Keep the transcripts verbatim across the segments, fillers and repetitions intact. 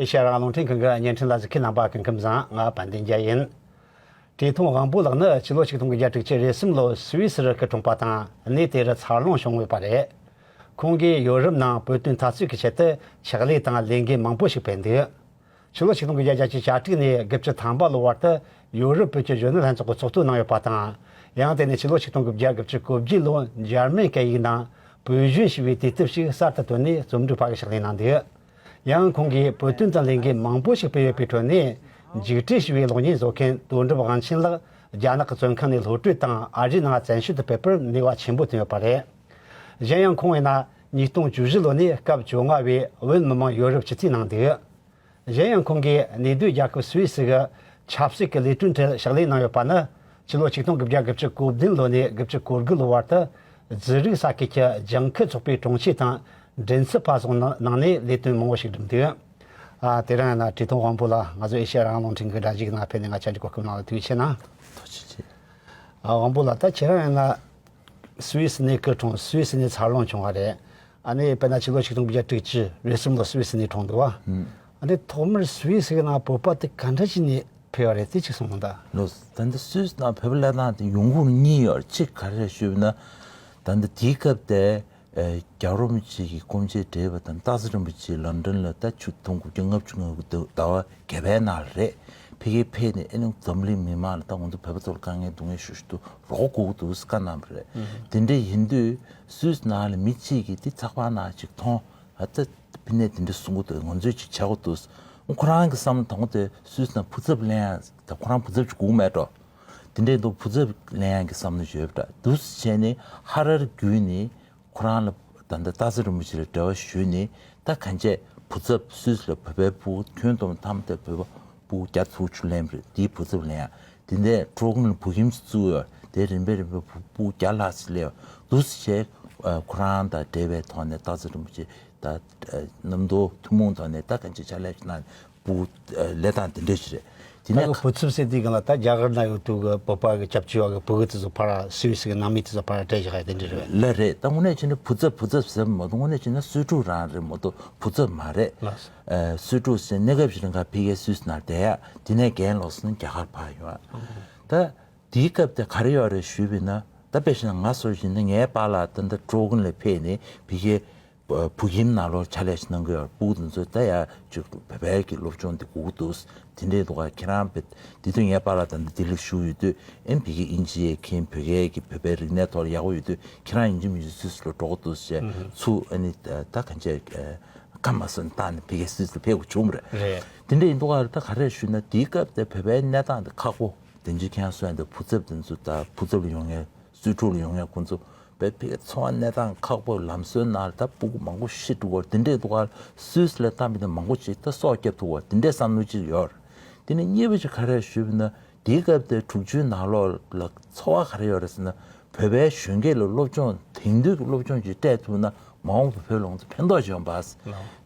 ཨེ་ཤ་ཡ་རང་དབང་རླུང་འཕྲིན་ཁང་གི་བརྙན་འཕྲིན་ལ་གཟིགས་མཁན་རྣམ་པ་སྐུ་ཁམས་བཟང་། ང་དཔལ་ལྡན་རྒྱལ་ཡིན། བཀྲས་མཐོང་དབང་པོ་ལགས་ནི་ཕྱི་ལོ་ཆིག་སྟོང་དགུ་བརྒྱ་དྲུག་ཅུ་རེ་གསུམ་ལོར་སུད་སི་རུ་སྐུ་འཁྲུངས་པ་དང་གནས་དེ་རུ་འཚར་ལོངས་བྱུང་ཡོད་པ་རེད། ཁོང་གིས་ཡོ་རོབ་ནང་བོད་དོན་འཐབ་རྩོད་ཀྱི་ཆེད་དུ་ཕྱག་ལས་དང་ལས་འགུལ་མང་པོ་ཞིག་སྤེལ་འདུག་ཕྱི་ལོ་ཆིག་སྟོང་དགུ་བརྒྱ་བརྒྱད་ཅུ་གྱ་དྲུག་ནས་དགུ་བཅུ་ཐམ་པ་ལོ་བར་དུ་ཡོ་རོབ་བོད་ཀྱི་གཞོན་ནུ་ལྷན་ཚོགས་ཀྱི་ཚོགས་གཙོ་གནང་ཡོད་པ་དང་། ཡང་དེ་ནས་ཕྱི་ལོ་ཆིག་སྟོང་དགུ་བརྒྱ་དགུ་བཅུ་གོ་བརྒྱད་ལོར་འཇར་མན་སྐད་ཡིག་ནང་བོད་གཞོན་ཞེས་པའི་དུས་དེབ་ཞིག་གསར་དུ་བཏོན་ནས་རྩོམ་སྒྲིག་པ་གི་ཕྱག་ལས་གནང་འདུག་ཡང་ཁོང་གིས་བོད་དོན་དང་ལས་འགུལ་མང་པོ་ཞིག་སྤེལ་ཡོད་པའི་ཁྲོད་ནས། འཇིགས་བྲལ་ཞེས་པའི་གློག་བརྙན་བཟོ་མཁན་དོན་གྲུབ་དབང་ཆེན་ལགས་རྒྱ་ནག་གི་བཙོན་ཁང་ནས་གློད་བཀྲོལ་དང་ཨ་རིའི་ནང་བཙན་བྱོལ་དུ་ཕེབས་པར་ནུས་པ་ཆེན་པོ་བཏོན་ཡོད་པ་རེད། གཞན་ཡང་ཁོང་ཡིན་ན་ཉིས་སྟོང་བཅུ་བཞི་ལོ་ནས་སྐབས་བཅོ་ལྔ་བའི་བོད་མི་མང་ཡོ་རོབ་སྤྱི་འཐུས་གནང་འདུག་གཞན་ཡང་ཁོང་གིས་གནས་སྡོད་རྒྱལ་ཁབ་སུད་སི་གི་ཆབ་སྲིད་ཀྱི་ལས་དོན་ཁྲོད་ཕྱག་ལས་གནང་ཡོད་པ་ནི། ཕྱི་ལོ་ཆིག་སྟོང་དགུ་བརྒྱ་དགུ་བཅུ་གོ་བདུན་ལོ་ནས་དགུ་བཅུ་གོ་དགུ་ལོ་བར་དུ་ཛི་རིག་ས་ཁུལ་གྱི་ལྗང་ཁུ་ཚོགས་པའི་དྲུང་ཆེ་དང་མགྲིན་ཚབ་པ་སོགས་ནང་ནང་ནས་ལས་དོན་མང་པོ་ཞིག་བསྒྲུབས་འདུག་ཨ། དེ་རིང་ཡིན་ན་བཀྲས་མཐོང་དབང་པོ་ལགས་ང་ཚོ་ཨེ་ཤེ་ཡ་རང་དབང་རླུང་འཕྲིན་གྱི་སྒྲ་འཇུག་ནང་ཕེབས་ནས་ང་ཚོ་གི་གོ་སྐབས་གནང་བ་ཐུགས་རྗེ་ཆེ་གནང་། ཐུགས་རྗེ་ཆེ། ཨ། དབང་པོ་ལགས། ད་ཁྱེད་རང་ཡིན་ན་སུད་སི་ནས་སྐུ་འཁྲུངས། སུད་སི་ནས་འཚར་ལོངས་བྱུང་བ་རེད། ཨ་ནི་དཔེར་ན་ཕྱི་ལོ་ཆིག་སྟོང་དགུ་བརྒྱ་དྲུག་ཅུ་རེ་གསུམ་ལོར་སུད་སི་ནས་འཁྲུངས་འདུག་བ། ཨ་ནི་ཐོག་མར་སུད་སི་གི་ནང་བོད་པ་དེ་ག་འདྲ་ཞིག་ནས་ཕེབས་པ་རེད། དེ་གཅིག་གསུངས་དང་། ལགས་སོ། ད་ལྟ་སུད་སི་ནང་བོད་པ་སླེབས་སྟངས་དེ་ཡོང་ཁུངས་གཉིས་ཡོད་རེད། གཅིག་ག་རེ་རེད་ཞུས་པ་ན། ད་ལྟ་དེའི་སྐབས་དེ་ཨ་རྒྱལ་བ་རིན་པོ་ཆེ་གི་སྐུ་མཆེད་བགྲེས་པ་དང་སྟག་འཚེར་རིན་པོ་ཆེ་ལོན་ཌོན་ལ་ད་ཆིག་སྟོང་དགུ་བརྒྱ་ལྔ་བཅུ་ང་དགུ་ཟླ་བ་བརྒྱད་པའི་ནང་ལ་རེད། ཕ་གིར་ཕེབས་ནས་ཨ་ནི་འཛམ་གླིང་མི་མང་ལ་ད་ང་ཚོ་བོད་པ་ཚོ་ལ་དཀའ་ངལ་སྡུག་བསྔལ་ཞེ་པོ་ཞིག་འདུག་རོགས་དགོས་ཀྱི་འདུག་བཀའ་གནང་བ་རེད། དེ་འདྲ་ཡིན་དུས་སུད་སི་ནང་ལ་མི་གཅིག་གིས་འདི་ཚགས་པར་ནང་ཅིག་མཐོང་། ཨ་ད་ཕ་ནས་དེ་འདྲ་གསུང་གི་འདུག་ང་ཚོས་ཅིག་བྱ་དགོས་འདུག་ཁོ་རང་གི་བསམ་བློ་དང་པོ་དེ་སུད་སི་ནང་བུ་ཚབ་ལེན་ཡ། ད་ཁོ་རང་བུ་ཚབ་ཅིག་དགོས་མེད་འགྲོ། དེ་འདྲའི་འདུག་བུ་ཚབ་ལེན་ཡ་གི་བསམ་བློ་ཡོད་པ་འདྲ་འདུག་སེ་བྱས་ནས་ཧ་རར་བརྒྱུད་ནས་ཁོ་རང་ལ་ད་ལྟ་སྟག་འཚེར་རིན་པོ་ཆེ་ལ་འབྲེལ་བ་ཞུས་ནས། ད་གང་བྱས་བུ་ཚབ་སུད་སི་ལ་བོད་པའི་ཕྲུ་གུ་ཁྱོན་བསྡོམས་ཐམ་དེ་བོད་པ་ཕྲུ་གུ་བརྒྱ་དྲུག་ཅུ་ལེན་པ་རེད། དེའི་བུ་ཚབ་ལེན་ཡ། དེ་ནས་ཀྲོ་ཀོན་ལ་བོད་ཁྱིམ་ཞིག་བཙུགས་ཡོད། དེ་རིམ་པས་རིམ་པས་བུ་ཕྲུ་གུ་བརྒྱ་ལྷག་ཅིག་སླེབས་འདུག་སེ་བྱས། ཨ་ཁོ་རང་དང་འབྲེལ་བའི་ཐོག་ནས་སྟག་འཚེར་རིན་པོ་ཆེ་ད་ཨ་གནམ་མདོ་ཐུན་མོང་ཐོག་ནས་ད་གང་ཅི་ཕྱག་ལས་ཅིག་གནང་། བུ་ཨ་ལས་སྟངས་དེ་འདྲ་ཞིག་རེད། དེ་ད་ནས་གི་བུ་ཚབ་ཟེར་དུས་སྒང་ལ་ད་རྒྱ་གར་ནང་ཡོད་དུས་གི་བོད་པ་གི་སྐྱབས་བཅོལ་བ་གི་ཕྲུ་གུ་དེ་ཚོ་ཕར་སུད་སི་གི་ནང་མི་དེ་ཚོ་ཕར་སྤྲད་བཞག་ཡ་དེ་འདྲ་རེད། ལགས་རེད། ད་དངོས་གནས་བྱས་ན་བུ་ཚབ་བུ་ཚབ་ཟེར་མ་གཏོགས་དངོས་གནས་བྱས་ན་གསོས་ཕྲུག་རང་རེད་མ་གཏོགས་བུ་ཚབ་མ་རེད། ལགས་སོ། ཨ་གསོས་ཕྲུག་ཟེར་གནས་སྐབས་ཤིག་རིང་ག་ཕ་གིའི་སུད་སི་ནང་བསྡད་ཡ། དེ་ནས་རྒན་ལོག་སོང་ན་རྒྱ་གར་ཕར་ཡོང་ཡ། ད་དེའི་སྐབས་དེ་ག་རེ་ཡོད་རེད་ཞུས་པ་ཡིན་ན། ད་དཔེ་བཞག་ན་ང་སོ་བཞིན་ད་ངའི་པཱ་ལགས་ད་ལྟ་ཀྲོ་ཀོན་ལ་ཕེབས་ནས་ཕ་གིའི་བོད་ཁྱིམ་ནང་ལོགས་ཕྱག་ལས་ཤིག་གནང་གི་ཡོད། ཕྲུ་གུ་དེ་ཚོ་ད་ཡ་ཅིག་བོད་པའི་གི་སློབ་སྦྱོང་དེ་དགོས་ཀྱི་འདུག་དེ་འདྲའི་འདུག་ག་ཁྱེད་རང་བས་དེ་དུས་ངའི་པཱ་ལགས་ད་ལྟ་ལྡི་ལིར་བཞུགས་ཡོད་དུས། ཨེ་ཕ་གི་དབྱིན་ཇི་ཡས་མཁྱེན། བོད་སྐད་ཀྱི་བོད་པའི་རིག་གནས་ཐོག་ལ་ཡག་པོ་ཡོད་དུས། ཁྱེད་རང་ཡིན་གཅིག་མིན་གཅིག་སུད་སི་ལ་འགྲོ་དགོས་འདུག་ཟེར་ཚུར་ཨ་ནི་ད་གང་བྱས་ཁ་མ་སོན་བཏང་ནས་ཕ་གིའི་སུད་སི་ལ་ཕེབས་དགོས་བྱུང་བ་རེད། རེད། དེ་འདྲ་ཡིན་དུས་ག་ད་ག་རེ་ཞུས་ན། དེའི་སྐབས་དེ་བོད་པའི་གནས་སྟངས་དེ་ཁག་པོ། དེ་འཇིག་ཁྱེད་རང་གསུངས་ཡ་དེ་བུ་ཚབ་དེ་ཚོ་ད་བུ་ཚབ་ལ་ཡོང་མཁན། གསོས་ཕྲུག་ལ་ཡོང་མཁན་ཁོང་ཚོ་བོད་པའི་འཚོ་བ་གནས་སྟངས་ཁག་པོ། ལམ་སྲོལ་ནང་ལ་ད་ཕྲུ་གུ་མང་པོ་ཤི་འགྲོ་གི་ཡོད་རེད། དེ་འདྲའི་འདུག་ག་སུད་སི་ལ་བཏང་པ་ཡིན་ན་མང་པོ་ཅིག་ད་སྲོག་བསྐྱབས་ཐུབ་པ་དེ་འདྲའི་བསམ་བློ་ཅིག་ཡོད་རེད། དེ་ནས་གཉིས་པ་ཅིག་ག་རེ་ཞུས་པ་ཡིན་ན། དེའི་སྐབས་དེ་དྲུག་ཅུའི་ནང་ལོགས་ལ་ཚོར་བ་ག་རེ་ཡོད་རེད་ཟེར་ན། བོད་པའི་གཞོན་སྐྱེས་ལ་སློབ་སྦྱོང་དེང་དུས་ཀྱི་སློབ་སྦྱོང་ཅིག་སྤྲད་ཐུབ་ན་མ་འོངས་པ་བོད་ལ་ང་ཚོ་ཕན་ཐོགས་ཅིག་ཡོང་པ། ལགས།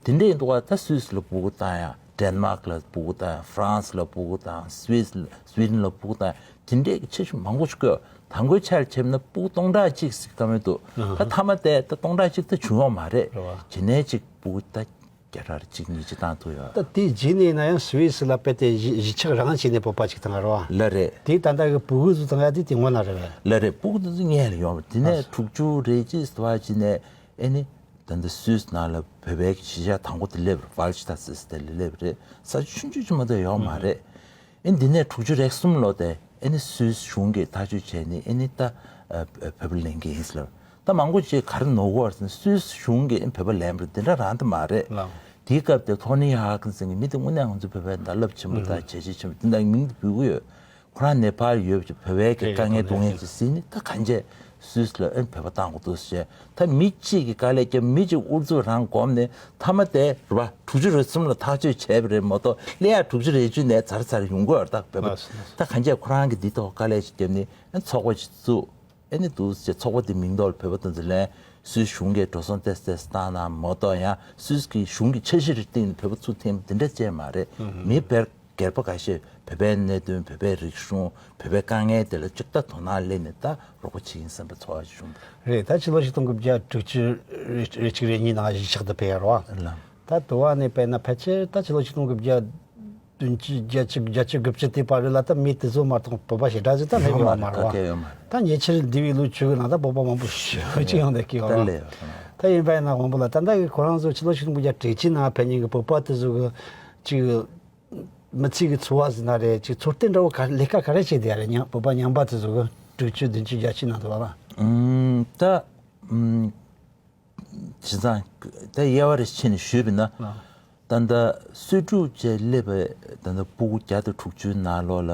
དེ་འདྲ་ཡིན་དུས་ག་ད་སུད་སི་ལ་ཕྲུ་གུ་བཏང་ཡ། ཌེན་མཱག་ལ་ཕྲུ་གུ་བཏང་ཡ། ཧྥ་རན་སི་ལ་ཕྲུ་གུ་བཏང་ཡ། སུད་སི་ལ། སུའི་ཌེན་ལ་ཕྲུ་གུ་བཏང་ཡ། དེ་འདྲའི་གི་ཆེ་ཆུང་མང་པོ་ཞིག་བཀོད། དང་པོའི་ཆར་བྱས་ན་ཕྲུ་གུ་སྟོང་ཕྲག་གཅིག་ཟིག་བཀའ་མོལ་འདུག་ད་མཐའ་མ་དེ་ད་སྟོང་ཕྲག་གཅིག་ད་བྱུང་ཡོད་མ་རེད། རེད་བ། ཇི་ནས་ཅིག་ཕྲུ་གུ་ད་བརྒྱ་ཕྲག་གཅིག་གཉིས་ཅིག་བཏང་ཐུབ་ཡོད། ད་དེ་རྗེས་ནས་ཡིན་ན་ཡང་སུད་སི་ལ་དཔེ་དེ་གཞིས་གཞིས་ཆགས་རང་བྱས་ནས་བོད་པ་ཅིག་བཏང་རེད་བ། ལགས་རེད། དེ་ད་ལྟ་གི་ཕྲུ་གུ་ཚོ་བཏང་ཡ་དེ་དེ་སྔོན་ན་རེད་བས། ལགས་རེད། ཕྲུ་གུ་དེ་ཚོ་སྔོན་ལ་ཡོད་པ། དེ་ནས་ཨ་དྲུག་ཅུ་རེ་གཅིག་ཙམ་བྱས་ནས་ཨེ་ནི། ད་ལྟ་སུད་སི་ནང་ལ་བོད་པའི་གཞིས་ཆགས་དང་པོ་དེ་སླེབས་རེད། ཝཱལ་ཤི་ཏཱ་ཟེར་དེ་ལ་སླེབས་རེད། ས་ཆ་ཆུང་ཆུང་ཅིག་མ་གཏོགས་ཡོད་མ་རེད། ཨེ་འདི་ནས་དྲུག་ཅུ་རེ་གསུམ་ལོ་དེ་ཨེ་ནི་སུད་སི་གཞུང་གིས་ཐག་གཅོད་བྱས་ནས་ཨེ་ནི་ད་ཨ་བོད་པ་ལེན་གྱི་ཡིན་ཟེར་ལབ། ད་མང་པོ་ཅིག་ག་རེ་ནོར་གྱི་ཡོད་རེད་ཟེར་ན། སུད་སི་གཞུང་གིས་ཨེ་བོད་པ་ལེན་པ་རེད། དེ་འདྲ་རང་དེ་མ་རེད། ལགས། དེའི་སྐབས་དེ་ཐོ་ནི་ཧ་ཀིན་ཟེར་མཁན་མི་དེ་དངོས་གནས་ང་ཚོ་བོད་པའི་ད་རླབས་ཆེན་པོ་དང་བྱས་རྗེས་ཆེན་པོ་དེ་འདྲ་མིང་དེ་འབོད་ཀྱི་ཡོད། ཁོ་རང་ནེ་པཱལ་ཡོད་པའི་བོད་པའི་གི་དཀའ་ངལ་སྡུག་བསྔལ་ཅིག་གཟིགས་ནས་ད་གང་བྱས་སུད་སི་ལ་ཨེ་བོད་པ་བཏང་དགོས་འདུག་ཟེར། ད་མི་གཅིག་གིས་དཀའ་ལས་བརྒྱབ། མི་གཅིག་ཨུ་ཚུགས་རང་བསྒོམས་ནས་མཐའ་མ་དེ་རེད་པ། དྲུག་ཅུ་རེ་གསུམ་ལ་ཐག་གཅོད་བྱས་པ་རེད་མ་གཏོགས་སླེབས་ཡ་དྲུག་ཅུ་རེ་བཅུ་ནས་ཚར་ཚར་ཡོང་གི་ཡོད་རེད། ད་བོད་པ། ལགས་སོ། ད་གང་བྱས་ཁོ་རང་གིས་འདི་ཐོག་དཀའ་ལས་ཅིག་བརྒྱབ་ནས་ཨེ་ཚོགས་པ་ཅིག་བཙུགས། ཨེ་ནི་འདུག་ཟེར་ཚོགས་པ་དེ་མིང་ཐོག་ལ་བོད་པ་དེ་ཚོ་ལེན། སུད་སི་གཞུང་གིས་འགྲོ་སོང་ཏོག་ཙམ་ཏོག་ཙམ་བཏང་ན་མ་གཏོགས། ཡང་སུད་སི་གི་གཞུང་གི་འཆར་གཞི་རེ་བཏིང་ནས་བོད་པ་ཚུར་འཐེན་དེ་འདྲ་བྱས་མ་རེད། མི་སྒེར་སྒེར་པ་ཁ་ཤས་བོད་པའི་གནད་དོན། བོད་པའི་རིག་གཞུང་། བོད་པའི་དཀའ་ངལ་དེ་ལ་གཅིག་ལྟ་དོ་སྣང་སླེབས་ནས་ད་རོགས་པ་བྱེད་ཀྱི་ཡིན་བསམ་པའི་ཚོར་བ་ཞིག་བྱུང་། རེད། ད་ཕྱི་ལོ་ཆིག་སྟོང་དགུ་བརྒྱ་དྲུག་ཅུ་རེ་གཅིག་རེ་གཉིས་ནང་གཞིས་ཆགས་དུ་ཕེབས་ཡ་རེད་བ། ལགས། ད་དུ་བ་ནས་དཔེར་ན་ཕལ་ཆེར་ད་ཕྱི་ལོ་ཆིག་སྟོང་དགུ་བརྒྱ་བདུན་ཅུ་བརྒྱད་ཅུ་བརྒྱད་ཅུ་དགུ་བཅུ་དེ་བར་རེད་ལ། ད་མི་དེ་ཚོ་མ་གཏོགས་བོད་པ་ཞེ་དྲག་ཟིག་ད་སླེབས་ཡོད་མ་རེད་བ། ད་ཉེ་ཆར་འདས་པའི་ལོ་བཅུ་གི་ནང་ད་བོད་པ་མང་པོ་ཞེ་པོ་ཅིག་ཡོང་བསྡད་ཀྱི་ཡོད་རེད། ད་ཡིན་པ་ཡིན་ན་དབང་པོ་ལགས། ད་ལྟ་གི་ཁོ་རང་ཚོ་ཕྱི་ལོ་ཆིག་སྟོང་དགུ་བརྒྱ་དྲུག་ཅུ་ནང་ཕེབས་མཁན་གྱི་བོད་པ་དེ་ཚོ་གི་ཅིག་མི་ཚེ་གི་འཚོ་བ་ཟེར་ན་རེད། ཅིག་འཚོ་རྟེན་འདྲ་བོ་ག་ལས་ཀ་ག་རེ་བྱས་བསྡད་ཡོད་རེད། ཉམ་བོད་པ་ཉམས་པ་དེ་ཚོ་གི་དྲུག་ཅུ་བདུན་ཅུ་བརྒྱད་ཅུ་ནང་དུ་བ་ལ། ཨུམ། ད་ཨུམ། བྱས་ཙང་ད་དབྱེ་བ་རེ་ཕྱེ་ནས་ཞུས་པ་ཡིན་ན། ད་ལྟ་གསོས་ཕྲུག་བཅས་སླེབས་པའི་ད་ལྟ་སྤུ་གུ་བརྒྱ་དང་དྲུག་ཅུའི་ནང་ལོགས་ལ་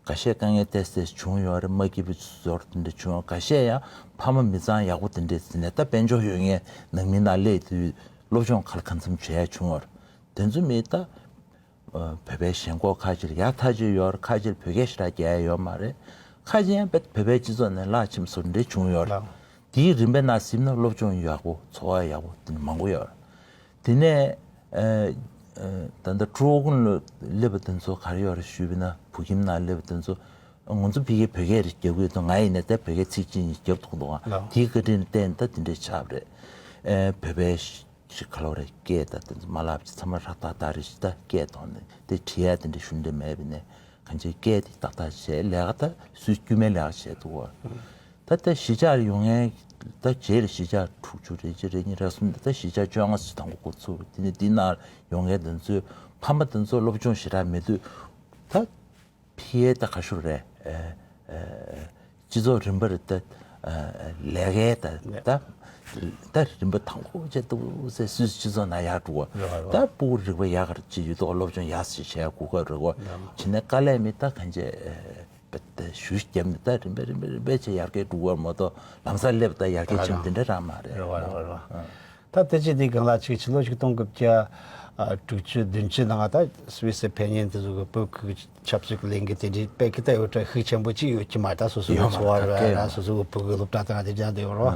འགའ་ཤས་དཀའ་ངལ་ཏོག་ཙམ་བྱུང་ཡོད་རེད། མ་སྐྱིད་པོ་ཚོར་དེ་འདྲ་བྱུང་ཡོད། འགའ་ཤས་ཡང་ཕ་མ་མི་ཚང་ཡག་པོ་དེ་འདྲས་ཟིན་ནས་ད་དཔལ་འབྱོར་ཡོད་མཁན་ནང་མི་ནང་སླེབས་དུས་སློབ་སྦྱོང་ག་ལ་གང་འཚམ་བྱེད་ཡ་བྱུང་ཡོད་རེད། དེ་ཚོ་མི་ད་བོད་པའི་ཞེན་ཁོག་ཁ་ཅིག་ཡག་ཐག་ཆོད་ཡོད་རེད། ཁ་ཅིག་བོད་སྐད་ཞེ་དྲག་རྒྱག་ཡ་ཡོད་མ་རེད། ཁ་ཅིག་ཡང་བོད་པའི་སྤྱི་ཚོགས་ནས་བརླག་ཕྱིན་སོགས་འདྲ་བྱུང་ཡོད་རེད། དེའི་རིམ་པའི་ནང་གཟིགས་ན་སློབ་སྦྱོང་ཡག་པོ་འཚོ་བ་ཡག་པོ་དེ་མང་པོ་ཡོད་རེད། དེ་ནས་ཨ་ཨ་ད་ལྟ་ཀྲུའུ་ཝུན་ལ་སླེབས་པ་དེ་ཚོ་ག་རེ་ཡོད་རེད་ཞུས་པ་ཡིན་ན། བོད་ཁྱིམ་ནང་སླེབས་པ་དེ་ཚོ་ང་ཚོ་ཕ་གིའི་བོད་སྐད་རེ་རྒྱབ་ཀྱི་ཡོད་དོ། ང་ཡིན་ན་ད་བོད་སྐད་ཚིག་གཅིག་གཉིས་རྒྱབ་ཐུབ་འདུག་ཨ། དེའི་བཀའ་དྲིན་བརྟེན་ད་དེ་འདྲས་ཆགས་པ་རེད། ཨ་བོད་པའི་ཞིག་ག་ལོ་རེ་སྐད་ད་དེ་ཚོ་མ་ལབ་ཅིག་ཚང་མ་ར་ཏག་ཏག་རེ་ཞིག་ད་སྐད་ཐོག་ནས་དེ་བྲིས་ཡ་དེ་འདྲ་ཞུ་འདྲ་མེད་པ་ནས་གང་ཅིའི་སྐད་དེ་ཏག་ཏག་བྱས། ལས་ཀ་ད་སུས་དཀྱུས་མའི་ལས་ཀ་བྱས་འདུག་བ། ད་ལྟ་གཞིས་ཆགས་ཡོང་མཁན་ད་རྗེས་ལ་གཞིས་ཆགས་དྲུག་ཅུ་རེ་གཅིག་རེ་གཉིས་རེ་གསུམ། ད་གཞིས་ཆགས་བཅོ་ལྔ་ཞིག་དང་པོ་འགོ་ཚུགས། དེ་ནས་འདི་ནང་ཡོང་མཁན་དེ་ཚོའི་ཕ་མ་དེ་ཚོ་སློབ་སྦྱོང་ཞེ་དྲག་མེད་དུས་ད། ཕི་ཨེ་ད་ག་ཤོར་རེད། ཨ་ཨ་སྤྱི་ཚོགས་རིམ་པར་ད་ཨ་ལས་ཀའི་ད་ད་ད་རིམ་པ་དང་པོ་བྱས་འདུག་ཟེར། སུད་སི་སྤྱི་ཚོགས་ནང་ཡག་འགྲོ་བ། རེད་བ། རེད་བ། ད་སྤུ་གུ་རིག་པ་ཡག་ག་ཅིག་ཡོད་དོ། སློབ་སྦྱོང་ཡག་ཞིག་བྱས་གོ་སྐབས་རེད་བ། རེད་བ། བྱས་ནས་དཀའ་ལས་མེད། ད་གང་བྱས་ཨ་ད་ཞུ་བརྒྱབ་ནས་ད་རིམ་པས་རིམ་པས་རིམ་པས་བྱས་ཡར་རྒྱས་འགྲོ་བ་མ་གཏོགས་ལམ་སང་སླེབས་ད་ཡར་རྒྱས་ཕྱིན་དེ་འདྲ་རང་མ་རེད། རེད་བ། རེད་བ། རེད་བ། ཨ། ད་དེ་ཅི་དེ་གང་ལ་ཅིག་ཕྱི་ལོ་ཆིག་སྟོང་དགུ་བརྒྱ་དྲུག་ཅུ་བདུན་ཅུ་ནང་ད་སུད་སི་ཕེབས་མཁན་དེ་ཚོ་གི་བོད་ཀྱི་ཆབ་སྲིད་ཀྱི་ལས་འགུལ་དེ་འདྲའི་དཔེ་ཀི་ད་ཡོད་གྲ་ཤུགས་ཆེན་པོ་ཅིག་ཡོད་ཀྱི་མ་རེད། ད་སོ་སོ་གི་ཡོད་མ་འཚོ་བ་རེད། རེད་ར། སོ་སོ་གི་བོད་ཀྱི་སློབ་གྲྭ་དང་དེ་འདྲ་དེ་ཡོད་རོ།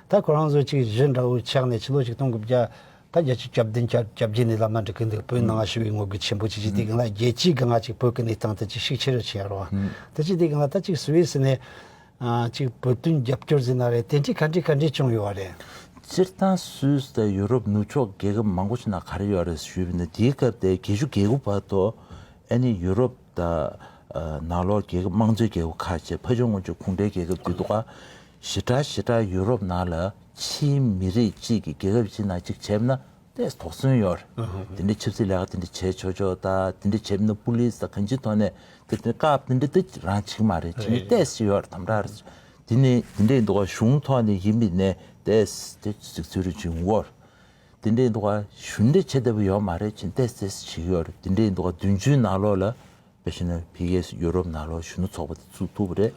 ད་ཁོ་རང་ཚོ་ཅིག་གཞི་འདྲ་བོ་ཆགས་ནས་ཕྱི་ལོ་ཆིག་སྟོང་དགུ་བརྒྱ་ད་བརྒྱད་ཅུ་གྱ་བདུན་གྱ་གྱ་བརྒྱད་ནས་ལབ་ན་འགྲིག་གི་འདུག་བོད་ནང་ཞི་བའི་ངོ་རྒོལ་ཆེན་པོ་ཅིག་བྱས་དེ་གང་ལ་རྒྱལ་སྤྱིའི་སྒང་ང་ཅིག་བོད་ཀྱི་གནས་སྟངས་དེ་ཅིག་ཤུགས་ཆེ་རུ་ཕྱིན་ཡ་རོ། དེ་ཅི་དེ་གང་ལ་ད་ཅིག་སུད་སི་ནས། ཨ་ཅིག་བོད་དོན་རྒྱབ་སྐྱོར་ཟེར་ན་རེད། དེ་འདྲའི་ག་འདྲའི་ག་འདྲའི་བྱུང་ཡོད་རེད། སྤྱིར་བཏང་སུད་སི་དང་ཡུ་རོབ་ནུབ་ཕྱོགས་རྒྱལ་ཁབ་མང་པོ་ཞིག་ནང་ག་རེ་ཡོད་རེད་ཞུས་པ་ཡིན་ན། དེའི་སྐབས་དེ་བརྒྱད་ཅུ་གྱ་དགུ་བར་དུ་ཨ་ནི་ཡུ་རོབ་དང་ཨ་ནང་ལོགས་རྒྱལ་ཁབ་དམངས་གཙོའི་རྒྱལ་ཁབ་ཁག་བྱས་ཕ་ཆུང་ངོ་ཆུང་གུང་ཁྲན་རྒྱལ་ཁབ་དེ་འདུག་ག་ཞེ་དྲག་ཞེ་དྲག་ཡུ་རོབ་ནང་ལ་ཕྱིའི་མི་རིགས་གཅིག་གིས་རྒྱལ་ཁབ་གཅིག་ནང་གཅིག་བྱས་ན། ཏོག་ཙམ་དོགས་ཟོན་ཡོད་རེད། ཨ་ཧ་ཧ། དེ་འདྲའི་ཆབ་སྲིད་ལས་ཀ་དེ་འདྲ་བྱས་ཆོག་ཆོག་ད་དེ་འདྲ་བྱས་མིན་ན་པུ་ལིས་ད་གང་ཅིའི་ཐོག་ནས་དེ་དེ་སྐབས་དེ་འདྲ་དེ་རང་བྱེད་ཀྱི་མ་རེད། བྱས་ནས་རེད། ཏོག་ཙམ་ཡོད་རེད། དམ་དྲག་རེད། དེ་ནས་དེ་འདྲ་ཡིན་དུས་གཞུང་ཐོག་ནས་ཡིན་པ་ཡིན་ནའི་ཏོག་ཙམ་དེ་གཟིགས་ཚུལ་རེ་བྱུང་ཡོད་རེད། དེ་འདྲ་ཡིན་དུས་གཞུང་འབྲེལ་བྱེད་བདེ་པོ་ཡོད་མ་རེད། བྱས་ནས་ཏོག་ཙམ་ཏོག་ཙམ་བྱེད་ཀྱི་ཡོད་རེད། དེ་འདྲ་ཡིན་དུས་བདུན་ཅུའི་ནང་ལོགས་ལ་དཔེ་བཞག་ན་ཕ་གིའི་ཡུ་རོབ་ནང་ལོགས་གཞོན་ནུ་ཚོགས་པ་དེ་བཙུགས་ཐུབ་པ་རེད།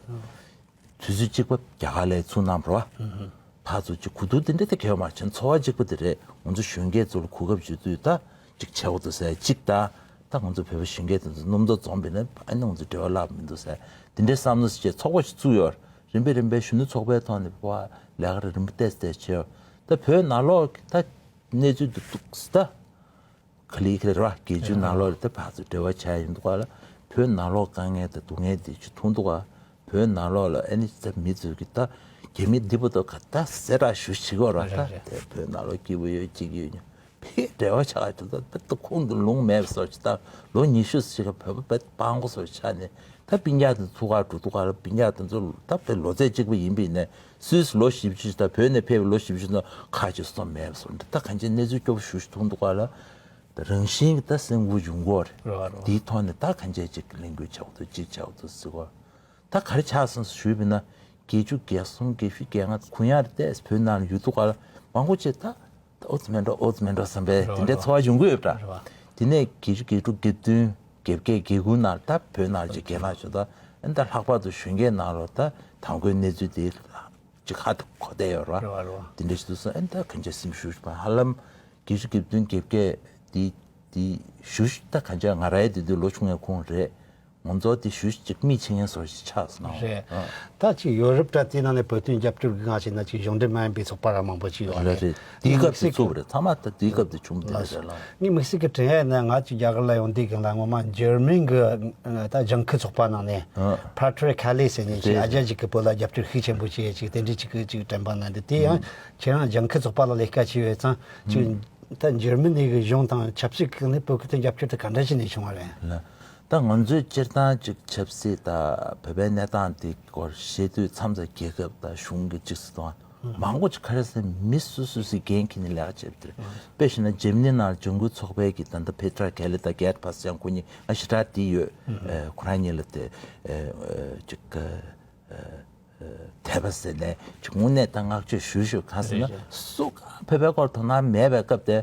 དུས་ཚོད་གཅིག་པ་རྒྱ་གར་ལ་ཚུར་གནང་བ་རེད་བ། ཕར་ཚུར་གཅིག་གོ་བསྡུར་དེ་འདྲ་དེ་གལ་མ་ཆེན། འཚོ་བ་གཅིག་པ་དེ་རེད། ང་ཚོ་གཞོན་སྐྱེས་ཚོ་ལ་གོ་སྐབས་ཞུ་དུས་ད་གཅིག་བྱེད་དགོས་འདུག་ཟེར་གཅིག་དང་། ད་ང་ཚོ་བོད་པ་གཞོན་སྐྱེས་དེ་ཚོ་སྣུམ་ཚོགས་འཛོམས་པ་ཡིན་ན་ཨ་ནི་ང་ཚོ་འབྲེལ་བ་བརླག་མི་འདུག་ཟེར་དེ་འདྲའི་བསམ་བློ་ཞིག་བྱས་ཚོགས་པ་ཞིག་བཙུགས་ཡོད་རེད། རིམ་པས་རིམ་པས་གཞོན་ནུ་ཚོགས་པའི་ཐོག་ནས་ཕར་ལས་ཀ་རེ་རིམ་པ་ཏོག་ཙམ་ཏོག་ཙམ་བྱས་ཡོད། ད་བོད་ནང་ལོགས་ད་གནས་ཚུལ་འདི་འདུག་ད། ག་ལེ་ག་ལེ་རེད་བ། བརྒྱད་ཅུ་ནང་ལོགས་ལ་ད་ཕར་ཚུར་འབྲེལ་བ་བྱས་ཡིན་འདུག་ག་ལ། བོད་ནང་ལོགས་དཀའ་ངལ་དང་སྡུག་བསྔལ་འདི་ཅིག་མཐོང་འདུག་ག་བོད་ནང་ལོགས་ལ་ཨ་ནི་ད་མི་ཚོས་ཀྱི་ད་རྒྱ་མི་འདི་པོ་ད་ག་ད་ཟེར་ར་ཞུ་བྱེད་ཀྱི་ཡོད་རེད། རེད་ད་རེད། དེ་བོད་ནང་ལོགས་སྐྱིད་པོ་ཡོད་ཅིག་ཡོད་ཕར་འབྲེལ་བ་ཆགས་ཡོད་ད། ད་ད་ཁོང་དུ་ལུང་མེད་པ་བཟོ་ཅིག་ད་ལོ་ཉི་ཤུ་ཞིག་ག་བོད་པ་བོད་སྤྲང་པོ་བཟོ་ཆགས་ནས། ད་སྤུན་ཀྱག་དེ་ཚོ་ག་འགྲོ་འདུག་ག་ལ། སྤུན་ཀྱག་དེ་ཚོ་ད་དཔེ་ལོ་ཚད་གཅིག་པ་ཡིན་པ་ཡིན་ནའི་སུད་སི་ལོ་བཞི་བཅུ་ད་བོད་ནས་ཕེབས་པའི་ལོ་བཞི་བཅུ་ནང་ཁ་ཅིག་སོང་མེད་པ་སོང་། ད་གང་ཅི་གནས་ཚུལ་སྐྱོ་པོ་ཞེ་པོ་ཅིག་མཐོང་འདུག་ག་ལ། ད་རང་བཞིན་གྱི་ད་སེམས་འགུལ་ཡོང་གི་ཡོད་རེད། རེད་བ། རེད་བ། དེའི་ཐོག་ནས་ད་གང་ཅི་ཅིག་ལས་འགུལ་བྱེད་དགོས་འདུག་ཅིག་བྱེད་དགོས་འདུག་ཟེར་གོ། ད་ག་རེ་ཆགས་སོང་ཞུས་པ་ཡིན་ན། བརྒྱད་ཅུ་གྱ་གསུམ་བརྒྱད་ཅུ་གྱ་ལྔ་གུ་ཡངས་རེད་དེ། བོད་ནང་ལ་ཡོད་འདུག་ག་ལ། མང་པོ་ཅིག་ད། ཨོ་ཙི་མེད་འགྲོ་ཨོ་ཙི་མེད་འགྲོ་བསམ་པའི་རེད་དེ་འདྲའི་རེད། ཚོར་བ་ཡོང་གི་ཡོད་པ་འདྲ། རེད་བ། དེ་ནས་བརྒྱད་ཅུ་གྱ་དྲུག་གྱ་བདུན་གྱ་བརྒྱད་གྱ་དགུ་ནང་ད་བོད་ནང་ལ་ཅིག་གྱེན་ལངས་བྱུང་། ད་ཨ་ནི་ད་ལྷག་པར་དུ་གཞོན་སྐྱེས་ནང་ལོགས་ད་དང་པོའི་གནས་ཚུལ་དེ་ཅིག་ཧ་ཏུ་གོ་བསྡད་ཡོད་རེད་བ། རེད་བ་རེད་བ། དེ་འདྲ་ཞིག་འདུག་སོང་། ཨ་ནི་ད་གང་ཅི་སེམས་ཤུགས་ཞིག་ཧ་ལམ་བརྒྱད་ཅུ་གྱ་བདུན་གྱ་བརྒྱད་དེ་དེ་ཞུ་ཞིག་ད་གང་ཅི་ང་རའི་དེ་དུས་ལོ་ཆུང་ངའི་ཁོངས་རེད། ང་ཚོ་དེ་ཞུ་གཅིག་མི་ཆེ་ངན་སོགས་ཤིག་ཆགས་སོང་། རེད། ཨ། ད་ཅིག་ཡོ་རོབ་དྲ་དེའི་ནང་ནས་བོད་དོན་རྒྱབ་སྐྱོར་གྱི་ང་ཞིག་ན་ཅིག་གཞུང་འབྲེལ་མ་ཡིན་པའི་ཚོགས་པ་ར་མང་པོ་ཅིག་ཡོད་རེད། རེད། དེའི་སྐབས་སུ་ཚུགས་པ་རེད། ཚང་མ་ད་དེའི་སྐབས་དུ་བྱུང་བསྡད་རེད་ལ། ངས་དམིགས་བསལ་གྱི་དྲན་ཡ་ན་ང་ཅིག་རྒྱ་གར་ལ་ཡོང་དུས་གང་ལ་ངོ་མ་འཇར་མན་གྱི་ད་ལྗང་ཁུ་ཚོགས་པ་ནང་ནས། ཨ། Patrick Healy ཟེར་མཁན་ཅིག་རེད། ཨ་རྒྱ་ཅིག་གི་བོད་ལ་རྒྱབ་སྐྱོར་ཤུགས་ཆེན་པོ་བྱེད་ཅིག་དེ་འདྲའི་ཅིག་གི་ཅིག་དྲན་པ་ན་འདི་དེ་ཡང་ཁྱེད་རང་ལྗང་ཁུ་ཚོགས་པ་ལ་ལས་ཀ་བྱས་ཡོད་ཙང་ཅིག་ད་འཇར་མ་ནི་གི་གཞུང་དང་ཆབ་སྲིད་ཀྱི་ནི་བོད་ཁུལ་དུ་རྒྱབ་སྐྱོར་དེ་ག་འདྲ་བྱས་ནས་བྱུང་བ་རེད། ལགས། ད་ང་ཚོས་སྤྱིར་བཏང་ཅིག་ཆབ་སྲིད་དང་བོད་པའི་གནས་སྟངས་དེ་སྐོར་བཤད་དུས་མཚམས་མཚམས་རྒྱལ་ཁབ་དང་གཞུང་གི་ཅིག་སྲིད་དོན་མང་པོ་ཅིག་ག་རེ་ཟེར་མི་སོ་སོ་སོའི་འགན་འཁྱེར་ནས་ལས་ཀ་བྱེད་པ་དེ་རེད། དཔེ་བཞག་ན་འཇར་མ་ནི་ནང་ལ་འཇར་འགོག་ཚོགས་པའི་གི་ད་ལྟ་པེ་ཏྲ་གྷེ་ལི་དང་གྷེར་བྷ་སི་ཡན་ཁོ་གཉིས་ང་ཞེ་དྲག་བསྡད་ཡོད། ཨེ་ཁོ་རང་གཉིས་ལ་དེ་ཨེ་ཨེ་ཅིག་ཨེ་ཨེ་དད་པ་ཟེར་ནས་ཅིག་དངོས་གནས་ད་བསྔགས་བརྗོད་ཞུ་ཞུ་གང་ཟེར་ན་རེད་རེད། སུ་གང་བོད་པའི་སྐོར་དོ་སྣང་མེད་པའི་སྐབས་དེ།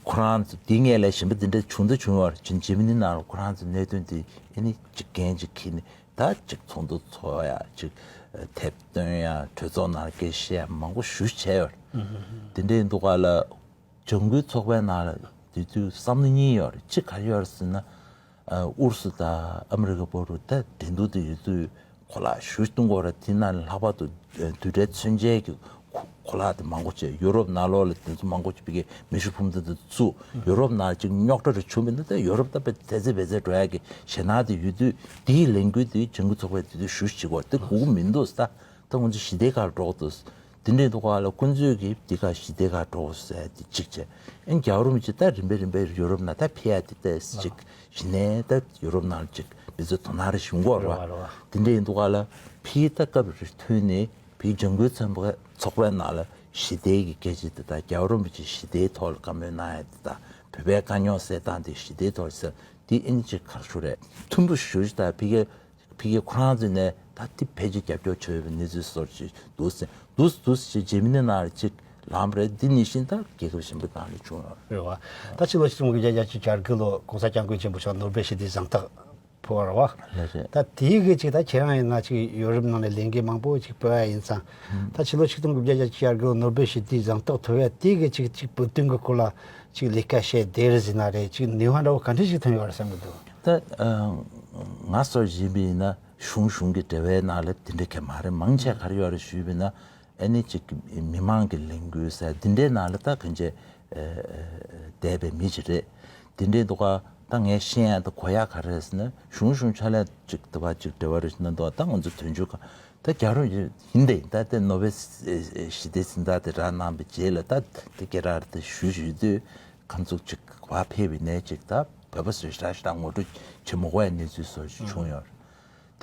ཁོ་རང་ཚོ་འདི་ངས་ལས་གཞན་པ་འདི་འདྲ་བྱུང་དུ་བྱུང་བར་ཅིན་འཇར་མ་ནི་ནང་ལ་ཁོ་རང་ཚོ་གནད་དོན་འདི་ཨེ་ནི་ཅིག་འགན་ཅིག་འཁྱེར་ནས་ད་ཅིག་ཚོགས་འདུ་ཚོགས་ཡ་ཅིག་དེབ་སྟོན་ཡ་གྲོས་ཚོགས་ནང་ལ་སྐད་བཤད་ཡ་མང་པོ་ཞུ་བྱས་ཡོད། དེ་འདྲའི་འདུག་ག་ལ་འཇར་འགོག་ཚོགས་པའི་ནང་ལ་དེ་དུས་བསམ་བློ་གཉིས་ཡོད་རེད། གཅིག་ག་རེ་ཡོད་རེད་ཟེར་ན། ཨུ་རུ་སུ་དང་ཨ་མི་རི་ཀ་བར་དུ་ད་འགྲན་བསྡུར་དུ་ཡོད་དུས་གོ་ལག་ཞུ་གཏོང་དགོས་ར། དེ་ན་ལྷག་པར་དུ་རྡུལ་ཕྲན་མཚོན་ཆའི་གི་གོ་ལག་དེ་མང་པོ་བྱས། ཡུ་རོབ་ནང་ལོགས་ལ་དེ་ཚོ་མང་པོ་བྱས་པའི་གི་མེ་ཤུགས་འཕུར་མདའ་དེ་བཙུགས། ཡུ་རོབ་ནང་ཅིག་རྙོག་དྲ་རེ་བྱུང་བ་ཡིན་ན་ད་ཡུ་རོབ་ད་དཔེ་དེ་ཚེ་བེ་ཚེ་འགྲོ་ཡ་གི་ཞེད་སྣང་དེ་ཡོད་དུས་དེའི་ལས་འགུལ་དེ་འཇར་འགོག་ཚོགས་པས་དེ་དུས་ཞུ་བྱེད་དགོས་དེ་དགོས་ཀྱི་མི་འདུག་ད། ད་ང་ཚོ་ཞི་བདེ་ཁར་འགྲོ་དགོས་འདུག་དེ་འདྲའི་འདུག་ག་ལ་ཁོང་ཚོས་ཀྱིས་འདི་ག་ཞི་བདེ་ཁར་འགྲོ་ཟེར་དེ་གཅིག་བྱས། ཨེ་རྒྱལ་བ་རིན་པོ་ཆེ་ད་རིམ་པས་རིམ་པས་ཡུ་རོབ་ནང་ད་ཕེབས་ཡ་དེ་ད་གཅིག་གཞི་ནས་ད་ཡུ་རོབ་ནང་གཅིག་མི་ཚོ་དོ་སྣང་རེ་ཞུ་འགོ་རེད་བ། རེད་བ། དེ་འདྲའི་འདུག་ག་ལ་ཕི་ད་སྐབས་རེ་ཐོན་ནས་ཕི་འཇར་འགོག་ཚོགས་པ་ཚོགས་པའི་ནང་ལ་ཞི་བདེ་གི་སྐད་ཆ་དེ་ད་རྒྱལ་བ་རིན་པོ་ཆེ་ཞི་བདེའི་ཐོག་ལ་བཀའ་མོལ་གནང་ཡ་དེ་ད་བོད་པའི་དཀའ་རྙོག་སེལ་སྟངས་དེ་ཞི་བདེའི་ཐོག་ཟེར་དེ་ཨེ་ནི་གཅིག་ག་རེ་ཞུ་རེད། མཐུན་པོ་ཞུ་ཞིག་ད་ཕི་གའི་ཕ་གི་ཁོ་རང་ཚོས་ནས་ད་དེ་ཕལ་ཆེར་རྒྱབ་སྐྱོར་བྱས་ཡོད་པའི་གནས་ཚུལ་སོགས་ཅིག་འདུག་ཟེར་འདུག་འདུག་ཟེར་འཇར་མ་ནི་ནང་ལ་ཅིག་ལངས་པ་རེད། འདི་ནང་བཞིན་ད་རྒྱལ་ཁབ་གཞན་པའི་ནང་ལ་བྱུང་ཡོད་རེད་བ། ད་ཕྱི་ལོ་ཆིག་སྟོང་དགུ་བརྒྱ་བརྒྱད་ཅུ་གྱ་དགུ་ལོ་༸གོང་ས་༸སྐྱབས་མགོན་ཆེན་པོ་མཆོག་ནོ་སྦེལ་ཞི་བདེའི་གཟེངས་རྟགས་ཕུལ་བ་རེད་བ། ལགས་རེད། ད་དེའི་གི་ཅིག་ད་ཁྱེད་རང་ཡིན་ན་ཅིག་ཡོ་རོབ་ནང་ནས་ལས་འགུལ་མང་པོ་ཅིག་སྤེལ་བ་ཡིན་ཙང་། ད་ཕྱི་ལོ་ཆིག་སྟོང་དགུ་བརྒྱ་བརྒྱད་ཅུ་གྱ་དགུ་ལོ་ནོ་སྦེལ་ཞི་བདེའི་གཟེངས་རྟགས་ཐོབ་ཡ་དེའི་གི་ཅིག་ཅིག་བོད་དོན་གི་སྐོར་ལ་ཅིག་ལས་ཀ་བྱས་བསྡད་རེད་ཟེར་ན་རེད། ཅིག་ནུས་པ་འདྲ་བོ་ག་འདྲ་ཞིག་ཐོན་ཡོད་རེད་བསམ་གི་འདུག་ད་ང་སོགས་ཡིན་པ་ཡིན་ན་གཞུང་གཞུང་གི་འབྲེལ་བའི་ནང་ལ་དེ་འདྲ་གང་མ་རེད། མང་ཆེ་ག་རེ་ཡོད་རེད་ཞུས་པ་ཡིན་ན་ཨ་ནི་ཅིག་མི་མང་གི་ལས་འགུལ་ཟེར་དེ་འདྲའི་ནང་ལ་ད་གང་ཅི་བསྡད་པའི་མི་ཅིག་རེད། དེ་འདྲའི་འདུག་ག་ད་ངས་ཤེས་ཡ་ད་གོ་ཡ་ག་རེ་རེད་ཟེར་ན་གཞུང་གཞུང་ཕྱག་ལས་ཅིག་ད་བ་ཅིག་འབྲེལ་བ་རེད་ཟེར་ན་འདུག་ད་ང་ཚོ་དོན་གཅོད་ཁང་ད་རྒྱ་རོ་ཡིན་ཏེ་ད་དེ་ནོ་བེལ་ཞི་བདེའི་གཟེངས་རྟགས་དེ་རག་གནང་བའི་རྗེས་ལ་ད་དེ་སྐད་ར་རེ་དེ་ཞུ་ཞུ་དུས་ཁམས་ཚུགས་ཅིག་བ་ཕེབས་པའི་ནས་ཅིག་ད་བོད་པ་ཚོས་ཞེ་དྲག་ཞེ་དྲག་ངོ་སྤྲོད་བྱེད་མི་དགོས་པའི་གནས་ཚུལ་སོགས་ཅིག་བྱུང་ཡོད་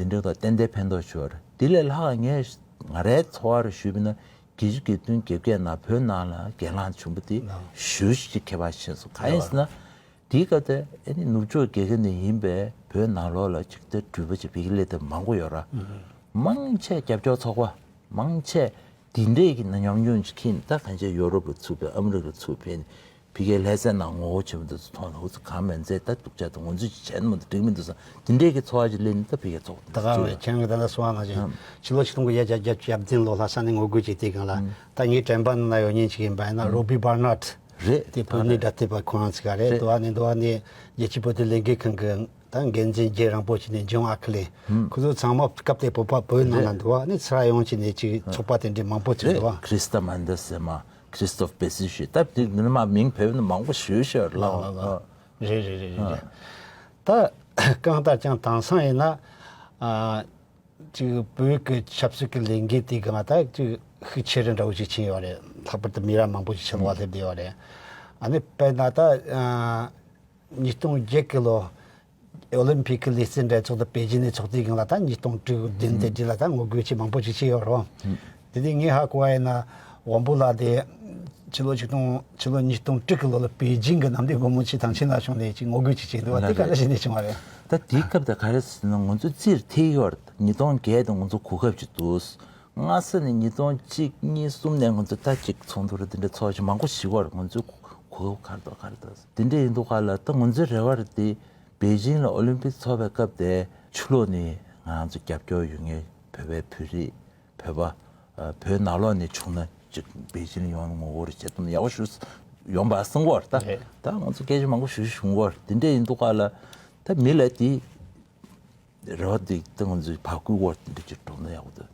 རེད། དེ་འདྲའི་ཐོག་ཏན་ཏན་ཕན་ཐོགས་ཆེ་བ་རེད། དེ་ལས་ལྷག་ངས་ང་རའི་ཚོར་བ་རུ་ཞུས་པ་ན་བརྒྱད་ཅུ་གྱ་བདུན་གྱ་བརྒྱད་ནང་བོད་ནང་ལ་སྒེར་ལངས་བྱུང་བ་དེ་ཞེ་པོ་ཅིག་ཁྱད་པར་ཕྱིན་སོང་། གང་ཡིན་ཟེར་ན་དེའི་སྐབས་དེ་ཨ་ནི་ནུབ་ཕྱོགས་རྒྱལ་ཁབ་ནས་ཡིན་པའི་བོད་ནང་ལོགས་ལ་ཅིག་དེ་འགྲུལ་པ་ཅིག་ཕ་གིར་སླེབས་དེ་མང་པོ་ཡོད་ར། མང་ཆེ་རྒྱབ་སྐྱོར་ཚོགས་པ་མང་ཆེ་དེ་འདྲས་ཀྱི་ཉམས་མྱོང་ཅིག་ཁྱེར་ནས་ད་གང་ཅི་ཡོ་རོབ་ལ་ཚུད་པའི་ཨ་མི་རི་ཀ་ལ་ཚུད་ཕེབས་ནས། ཕ་གིའི་ལྷ་སའི་ནང་ངོ་རྒོལ་བྱེད་མི་འདུག་ཚོ་མཐོང་ན་འུ་ཚོ་གང་མིན་ཚེ་ད་སྡུག་ཅག་དང་ང་ཚོས་ཅིག་བྱས་ན་མི་འདུག་འགྲིག་མི་འདུག་བསམ་དེ་འདྲས་ཀྱི་ཚོར་བ་ཅིག་སླེབས་ནས་ད་ཕ་གིར་ཚོགས་ད་ག་བས་ཁྱེད་རང་གི་ད་ལྟ་གསུངས་པ་ནང་བཞིན་ཨམ། ཕྱི་ལོ་ཆིག་སྟོང་དགུ་བརྒྱ་བརྒྱད་ཅུ་གྱ་བདུན་ལོ་ལྷ་ས་ནས་ངོ་རྒོལ་བྱས་དུས་སྒང་ལ་ད་ངའི་དྲན་པ་ནང་ལ་ཡོད་མཁན་ཅིག་ཡིན་པ་ཡིན་ན་རོ་བྷི་བར་ནར་རེད། དེ་བོད་མིའི་སྒྲ་ཐོས་པ་ཁོ་རང་ཅིག་རེད། རེད། དུ་བ་ནས་དུ་བ་ནས་རྒྱལ་སྤྱིའི་བོད་དོན་ལས་འགུལ་ཁང་གི་ད་འགན་འཛིན་རྒྱལ་རིན་པོ་ཆེ་ནས་ཇོན་ཨ་ཁི་ལེ་ཁོ་ཚོ་ཚང་མ་སྐབས་དེ་བོད་པ་བོད་ནང་ལ་འདུག་བ་ནས་ཚུར་ཡོང་བྱས་ནས་ཅིག་ཚོགས་པ་དེ་འདྲའི་མང་པོ་ཅིག་འདུག་བ། ཁྲིས་ཏ་མན་ད་སེ་མ། ཁྲིས་ཏོབ་པེ་སི་ཞུས་སྟབས་དེ་ནི་མ་མིང་བོད་ནི་མང་པོ་ཞུས་ཤོར་ལ། ལ་ལ་ལ། རེད་རེད་རེད་རེད། ད་གང་ལྟར་ཀྱང་དེང་སང་ཡིན་ན་ཨ་ཅིག་བོད་ཀྱི་ཆབ་སྲིད་ཀྱི་ལས་འགུལ་དེ་གང་ལྟར་ཅིག་ཤུགས་ཆེ་རུ་འདྲ་བོ་ཅིག་ཕྱིན་ཡོད་རེད། ལྷག་པར་དུ་མི་རབས་མང་པོ་ཞིག་ཕྱི་ལོགས་སླེབས་བསྡད་ཡོད་རེད། ཨ་ནི་དཔེར་ན་ད་ཨ། ཉིས་སྟོང་བརྒྱད་ཀྱི་ལོ་ཨོ་ལིམ་ཕིག་གི་ལེ་ཚན་འགྲན་ཚོགས་དེ་པེ་ཅིན་ནས་ཚོགས་དུས་སྒང་ལ་ད་ཉིས་སྟོང་དྲུག་བདུན་དེ་རྗེས་ལ་ད་ངོ་རྒོལ་ཆེ་མང་པོ་ཅིག་བྱས་ཡོད་རེད། དེ་དུས་ངས་ཧ་གོ་བ་ཡིན་ན་དབང་པོ་ལགས་དེ་ཕྱི་ལོ་ཆིག་སྟོང་ཕྱི་ལོ་ཉིས་སྟོང་དྲུག་གི་ལོ་ལ་པེ་ཅིན་གྱི་གནམ་བདེ་སྒོ་མོ་ཆེའི་ཐང་ཆེན་ལ་བྱུང་ནས་ཅིག་ངོ་རྒོལ་ཅིག་བྱས་འདུག་བ། དེ་ག་འདྲ་བྱས་ནས་བྱུང་བ་རེད། ད་དེའི་སྐབས་དེ་ག་རེ་ཟེར་ན་ང་ཚོ་རྩིས་ཐེག་ཡོད་རེད། ཉིས་སྟོང་བརྒྱད་དེ་ང་ཚོ་གོ་སྐབས་ཅིག་འདུག་སྔ་ས་ནས་ཉིས་སྟོང་གཅིག་གཉིས་གསུམ་ནས་ང་ཚོ་ད་ཅིག་ཚོགས་འདུ་རེ་འདི་འདྲ་ཚོགས་ཞིག་མང་པོ་ཞིག་བར་ང་ཚོའི་གོ་སྐབས་ག་རེ་འདུག་ག་རེ་འདུག་དེ་འདྲ་ཡིན་འདུག་ག་ལ། ད་ང་ཚོའི་རེ་བ་རེ་དེ་པེ་ཅིང་ལ་ཨོ་ལིམ་པིག་ཚོགས་པའི་སྐབས་དེ་ཕྱི་ལོགས་ནས་ང་ཚོ་རྒྱབ་སྐྱོར་ཡོད་མཁན་བོད་པའི་བོད་རིགས་བོད་པ་བོད་ནང་ལོགས་ནས་བྱུང་ན་ཅིག་པེ་ཅིང་ལ་ཡོང་ངོ་རྒོལ་རེ་བྱེད་ཐུབ་ན་ཡག་པོ་ཞུ་ཡོང་པ་གསུང་གི་ཡོད་རེད། ད་ང་ཚོ་སྐད་ཆ་མང་པོ་ཞུ་ཞུ་གི་ཡོད་རེད། དེ་འདྲ་ཡིན་འདུག་ག་ལ། ད་མི་ལ་དེ་རེ་བ་དེ་ད་ང་ཚོའི་བར་སྐུལ་བར་དེ་འདྲ་ཅིག་འགྲོ་ན་ཡག་པོ་འདུག་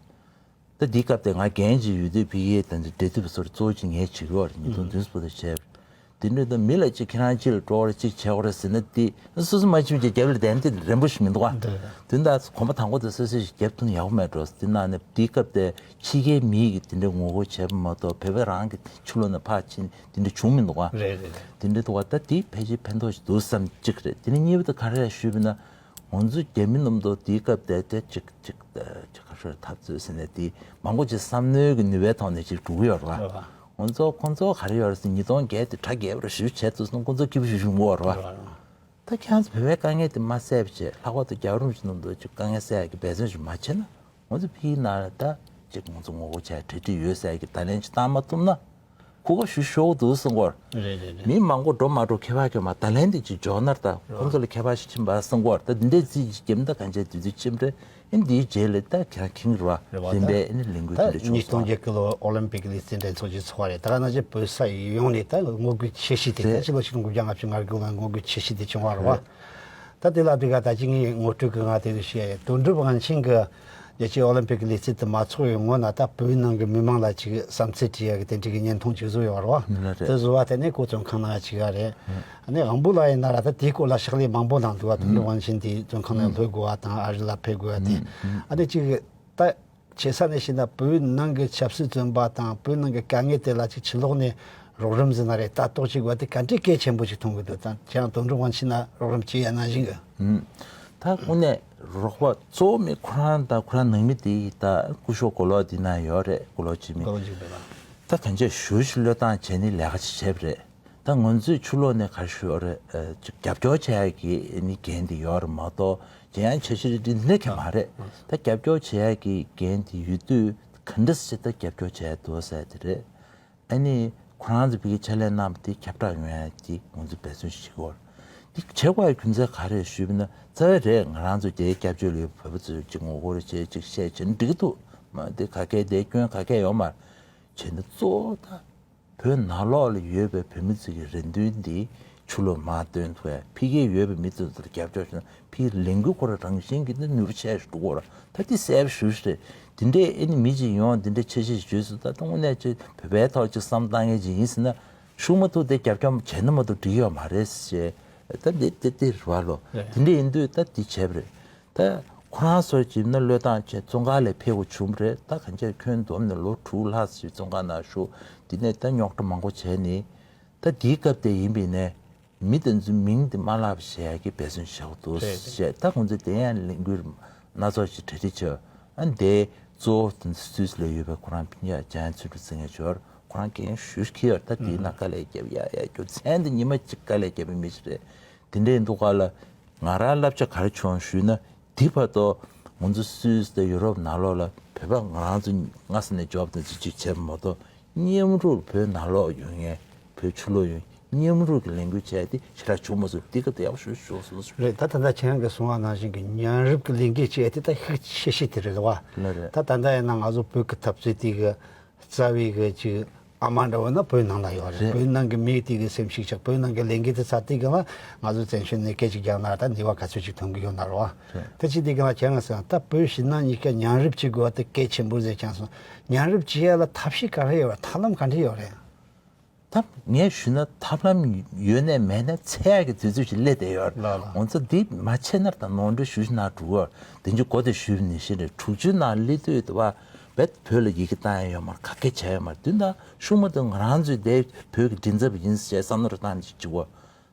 ད་འདིའི་སྐབས་དེ་ང་རྒན་ཅིག་ཡོད་དུས་ཕ་གིའི་ད་འདི་འབྲེལ་མཐུད་པ་ཚོར་གཙོ་བོ་ཅིག་ངས་བྱེད་ཀྱི་ཡོད་རེད། ཉིས་སྟོང་བདུན་ཙམ་དུ་བྱས། དེ་འདྲ་དང་མི་ལ་ཅིག་ཁྱེད་རང་ཅིག་ལ་འགྲོ་བར་ཅིག་བྱེད་དགོས་རེད་ཟེར་ན། དེ་སོ་སོ་མ་ཕྱིན་ཅིག་རྒྱབ་ལ་བསྡད་ན་དེ་རན་པོ་ཞིག་མི་འདུག་ག་འདྲ་དེ་འདྲ་གོམ་པ་དང་པོ་དེ་སོ་སོ་ཞིག་རྒྱབ་ཐུབ་ན་ཡག་པོ་མེད་འགྲོ། དེ་ན་ནི་དེའི་སྐབས་དེ་ཕྱི་རྒྱལ་མི་ཡིས་དེ་འདྲ་ངོ་རྒོལ་བྱས་པ་མ་གཏོགས་བོད་པ་རང་གི་ཕྱི་ལོགས་ནས་ཕར་ཕྱིན་དེ་འདྲ་བྱུང་མི་འདུག་ག་རེད་རེད་རེད། དེ་འདྲ་འདུག་ག་ད་དེ་ཕལ་ཆེར་ཕན་ཐོགས་ཤིག་འདུག་བསམ་གཅིག་རེད། དེ་ནས་གཉིས་པ་དེ་ག་རེ་ཞུས་པ་ན། ང་ཚོ་རྒྱ་མི་རྣམས་དང་དེའི་སྐབས་དེ་དེ་གཅིག་གཅིག་གཅིག་ག་ཚོད་འཐབ་རྩོད་ཟེར་ནས་དེ་མང་པོ་ཅིག་བསམ་མནོའི་གི་ནུས་པའི་ཐོག་ནས་ཅིག་འགྲོ་གི་ཡོད་རེད་བ། ང་ཚོ་ཁོང་ཚོ་ག་རེ་ཡོད་རེད་ཟེར། ཉིས་སྟོང་བརྒྱད་དེ་གྲ་རྒྱས་པར་ཞུ་བྱས་ཐུབ་སོང་། ཁོང་ཚོ་སྐྱིད་པོ་ཞིག་བྱུང་གི་ཡོད་རེད་བ། ད་ཁྱེད་ཚོ་བོད་པའི་དཀའ་ངལ་དེ་མ་སེལ་བ་བྱས། ལྷག་པར་དུ་རྒྱལ་བ་རིན་པོ་ཆེ་མཉམ་དུ་ཅིག་དཀའ་ངལ་སེལ་ཡག་གི་འབད་བརྩོན་ཞིག་མ་བྱས་ན། ང་ཚོ་ཕ་གིའི་ནང་ལ་ད་ཅིག་ང་ཚོ་ངོ་རྒོལ་བྱས་གྲ་སྒྲིག་ཡོད་ཟེར་ཡག་གི་བརྡ་ལན་ཅིག་བཏང་མ་ཐུབ་ན། གོ་སྐབས་ཞིག་ཤོར་འདུག་བསམ་གྱི་ཡོད་རེད། རེད་རེད་རེད། མི་མང་པོ་འགྲོ་མ་འགྲོ་ཁྱད་པར་ཅིག་ཡོད་མ་རེད། བརྡ་ལན་དེ་ཅིག་འབྱོར་ན་ད་ཁོང་ཚོ་ལ་ཁྱད་པར་ཞིག་ཕྱིན་པ་བསམ་གྱི་ཡོད་རེད། ད་འདི་འདྲའི་རྩིས་ཅིག་བརྒྱབ་ན་ད་གང་བྱས་དུས་ཚོད་ཕྱིན་པ་རེད། ཨེ་འདིའི་རྗེས་ལ་ད་ཁྱེད་རང་མཁྱེན་གྱི་རེད་བ། རེད་བ། རིམ་པས་ཨེ་ནི་ལས་འགུལ་དེ་འདྲ་ད་བྱུང་ཉིས་སྟོང་སོང་། བརྒྱད་ཀྱི་ལོ་ཨོ་ལིམ་པིག་ལས་རྩེད་འགྲན་ཚོགས་ཆེན་ཚོགས་པ་རེད། ད་ག་ནང་བཞིན་བོད་ས་ཡོངས་ནས་ད་ངོ་རྒོལ་ཆེ་ཤོས་དེ། རེད། ད་ཕྱི་ལོ་ཆིག་སྟོང་དགུ་བརྒྱ་ལྔ་བཅུ་ང་དགུ་ལ་ངོ་རྒོལ་ཆེ་ཤོས་དེ་བྱུང་བ་རེད་བ། རེད། ད་དེ་ལ་དེ་ག་ད་ཅི་ངས་ངོ་སྤྲོད་ཀྱི་ངང་དེ་ལ་བཤད། དོན་གྲུབ་དབང་ཆེན་གྱི་རྒྱལ་སྤྱིའི་ཨོ་ལིམ་པིག་གི་ལས་རྩེད་དེ་མ་ཚོགས་པའི་སྔོན་ན་ད་བོད་ནང་གི་མི་མང་ལ་ཅིག་བསམ་ཚུལ་དྲི་ཡག་གི་དེ་འདྲ་གི་བརྙན་ཐུང་ཅིག་བཟོས་ཡོད་རེད་བ། ལགས་རེད། དེ་བཟོ་བ་དེ་ནས་ཁོ་བཙོན་ཁང་ནང་ཅིག་ཡོད་རེད། ཨ་ནི་དབང་པོ་ལགས་ཡིན་ན་ར་ད་དེའི་སྐོར་ལ་ཕྱག་ལས་མང་པོ་གནང་འདུག་བ། དོན་གྲུབ་དབང་ཆེན་དེ་བཙོན་ཁང་ནང་ལྷོད་དགོས་བ་དང་ཨ་རི་ལ་ཕེབས་དགོས་བ་དེ། ཨ་ནི་ཅིག་ད་ཆེ་ས་ནས་བཤད་ན་བོད་ནང་གི་ཆབ་སྲིད་བཙོན་པ་དང་བོད་ནང་གི་དཀའ་ངལ་དེ་ལ་ཅིག་ཕྱི་ལོགས་ནས་རོགས་རམ་ཟེར་ན་རེད། ལྟ་རྟོག་ཅིག་དགོས་དེ་ག་འདྲའི་གལ་ཆེན་པོ་ཅིག་མཐོང་གི་འདུག་ད་ཁྱེད་རང་དོན་གྲུབ་དབང་ཆེན་ལ་རོགས་རམ་བྱེད་ཡ་ནང་བཞིན་གི་ད་དངོས་གནས་རོགས་པ་གཙོ་བོ་མི་ཁོ་རང་དང་ཁོ་རང་ནང་མི་དེ་ད་སྐུ་ཞབས་མགོ་ལོག་དེ་ན་ཡོད་རེད། མགོ་ལོག་འཇིགས་མེད། མགོ་ལོག་འཇིགས་མེད་ལགས། ད་གང་ཅི་ཞུ་ཞུ་བློས་བཏང་བྱས་ནས་ལས་ཀ་ཅིག་བྱས་པ་རེད། ད་ང་ཚོས་ཕྱི་ལོགས་ནས་ག་རེ་ཞུ་ཡོད་རེད། ཨ་ཅིག་རྒྱབ་སྐྱོར་བྱེད་ཡ་གི་ནི་འགན་དེ་ཡོད་རེད་མ་གཏོགས་ཅི་ཡང་འཆར་གཞི་རེ་འདི་འདྲ་གང་མ་རེད། ད་རྒྱབ་སྐྱོར་བྱེད་ཡ་གི་འགན་དེ་ཡོད་དུས་ག་འདྲ་སེ་ད་རྒྱབ་སྐྱོར་བྱེད་ཡ་འདུག་ཟེར་དེ་རེད། ཨ་ནི་ཁོ་རང་ཚོ་ཕ་གིར་ཕྱག་ལས་གནང་བ་དེ་ཁྱབ་བསྒྲགས་ཡོང་ཡ་དེ་ང་ཚོས་འབད་བརྩོན་ཞིག་བྱེད་དགོས་རེད། འདི་བྱེད་དགོས་ཡ་རྒྱུ་མཚན་ག་རེ་ཞུས་པ་ན། རྩ་བ་རེད། ང་རང་ཚོ་རྒྱའི་སྐྱབས་བཅོལ་ཡོད་བོད་པ་ཚོས་ཅིག་ངོ་རྒོལ་བྱེད་ཅིག་བཤད་བྱེད་འགྲིག་གི་འདུག་མ་དེ་ག་གེ་དེ་སྐྱོན་ག་གེ་ཡོད་མ་རེད། བྱས་ན་གཙོ་བོ་ད་བོད་ནང་ལོགས་ལ་ཡོད་པའི་བོད་མི་ཚོ་གི་རེ་འདུན་འདི་ཕྱི་ལོགས་མར་བཏོན་ཐུབ་ཡ། ཕ་གིར་ཡོད་པའི་མི་ཚོ་ཚོར་རྒྱབ་སྐྱོར་བྱས་ན་ཕ་གིའི་ལས་འགུལ་ཁོ་རང་རང་བཞིན་གྱིས་ནི་ནུས་པ་ཆེ་ཞིག་འགྲོ་གི་རེད། ད་འདི་གསལ་པོ་ཞེ་པོ་ཅིག་རེད། འདི་འདྲའི་ཨེ་ནི་མི་གཅིག་ཡོང་འདི་འདྲའི་འཆར་གཞི་ཞིག་བརྗོད་སོང་། ད་དངོས་གནས་ཅིག་བོད་པའི་ཐོག་ཅིག་བསམ་བློ་བཏང་མཁན་ཅིག་ཡིན་ཟེར་ན་ཤུགས་མ་ཐུག་དེ་རྒྱབ་སྐྱོར་བྱས་ན་མ་གཏོགས་འགྲིག་ཡོད་མ་རེད་ཟེར། ད་འདི་འདི་འདི་རེད་བ་ལོ། རེད། འདི་འདྲ་ཡིན་དུས་ད་འདི་བྱས་པ་རེད། ད་ཁོ་རང་ཚོར་བྱས་ན་བློས་བཏང་བྱས་བཙོན་ཁང་ལ་ཕེབས་དགོས་བྱུང་བ་རེད། ད་གང་ཅི་ཁྱོན་བསྡོམས་ནས་ལོ་དྲུག་ལྷག་ཙམ་བཙོན་ཁང་ནང་བཞུགས། འདི་ནས་ད་རྙོག་དྲ་མང་པོ་བྱས་ནས། ད་འདིའི་སྐབས་དེ་ཡིན་པས་ནས་མི་དེ་ཚོའི་མིང་དེ་མ་བརླག་པ་བྱེད་ཡག་གི་འབད་བརྩོན་བྱེད་དགོས་འདུག་རེད། ཞེས་ད་ཁོང་ཚོས་དེ་ཡང་ལས་འགུལ་སྣ་ཚོགས་ཤིག་གྲ་སྒྲིག་བྱས། ཨ་འདིའི་གཙོ་བོ་དེ་སུད་སི་ལ་ཡོད་པའི་ཁོ་རང་སྤུན་ཀྱག་འཇམ་དབྱངས་ཚུལ་ཁྲིམས་ཟེར་མཁན་ཅིག་ཡོད་རེད། ཁོ་རང་འགན་ཞེ་པོ་འཁྱེར་ཡོད་རེད། ད་དེའི་ནང་དཀའ་ལས་བརྒྱབ། ཡ་ཡ་རྒྱུ་མཚན་དེ་ཉི་མ་གཅིག་དཀའ་ལས་བརྒྱབ་པའི་མི་ཞིག་རེད། དེ་འདྲའི་འདུག་ག་ལ། ང་རང་བསླབ་བྱ་ག་རེ་བྱུང་ཞུས་ན། འདི་བར་དུ་ང་ཚོ་སུད་སི་དང་ཡུ་རོབ་ནང་ལོགས་ལ་བོད་པ་ང་རང་ཚོ་སྔ་ས་ནས་འབྱོར་བ་དང་ཅིག་ཅིག་བྱས་པ་མ་གཏོགས། མཉམ་རུབ་བོད་ནང་ལོགས་ཡོད་མཁན་བོད་ཕྱི་ལོགས་ཡོད་མཉམ་རུབ་ཀྱི་ལས་འགུལ་བྱས་ཏེ་ཞེ་དྲག་བྱུང་མ་སོང་། འདི་སྐབས་དེ་ཡག་པོ་ཞེ་པོ་ཞིག་བྱུང་སོང་། རེད། ད་ད་ལྟ་ཁྱེད་རང་གིས་གསུངས་པ་ནང་བཞིན་གྱི་མཉམ་རུབ་ཀྱི་ལས་འགུལ་བྱས་ཏེ་ད་ཤུགས་ཆེ་ཤོས་དེ་རེད་བ། ལགས་རེད། ད་ད་ལྟ་ཡིན་ན་ང་ཚོ་བོད་ཀྱི་འཐབ་རྩོད་དེ་གི་རྩ་བའི་གི་ཅིག་ཨ་མ་འདྲ་བོ་ན་བོད་ནང་ལ་ཡོད་རེད། རེད། བོད་ནང་གི་མི་དེ་གི་སེམས་ཤུགས་ཆག་བོད་ནང་གི་ལས་འགུལ་དེ་ཚར་དུས་གི་ལ་ང་ཚོ་བཙན་བྱོལ་ནས་སྐད་ཅིག་རྒྱག་ན་ད་ནུས་པ་ག་ཚོད་ཅིག་ཐོན་གི་ཡོད་ན་རེད་བ། རེད། ད་ཅི་དེ་གི་ལ་ཁྱེད་རང་ཟེར་ན་ད་བོད་ཕྱི་ནང་གཉིས་ཀ་མཉམ་རུབ་བྱེད་དགོས་པ་དེ་གལ་ཆེན་པོ་ཟེར་ཀྱང་སོང་། མཉམ་རུབ་བྱེད་ཡ་ལ་ཐབས་ཤེས་ག་རེ་ཡོད་རེད། ཐབས་ལམ་ག་འདྲ་ཡོད་རེད། ད་ངས་ཞུས་ན་ཐབས་ལམ་ཡོད་ནའི་མེད་ནའི་འཚོལ་ཡག་གི་དུས་ཚོད་ཅིག་སླེབས་བསྡད་ཡོད་རེད། ལགས་ལགས། ང་ཚོ་འདི་མ་བྱས་ན་ད་ནོར་འཁྲུལ་ཞེ་པོ་ཞིག་ནང་འགྲོ་གི་ཡོད་རེད། དེ་ཚོ་གོ་དེ་ཞུས་པ་ནང་བཞིན་རེད། དྲུག་ཅུ་ནང་སླེབས་དུས་དེ་བ་བེད་བོད་ལ་ཡི་གེ་བཏང་ཡ་ཡོད་མ་རེད། ག་གེ་བྱས་ཡོད་མ་རེད། དུས་ད་ཤུགས་མ་ཐུག་ང་རང་ཚོའི་དེ་བོད་ཀྱི་མགྲིན་ཚབ་ཡིན་ཟེར་བསམ་བློ་བཏང་ནས་ཅིག་བྱེད་དགོས།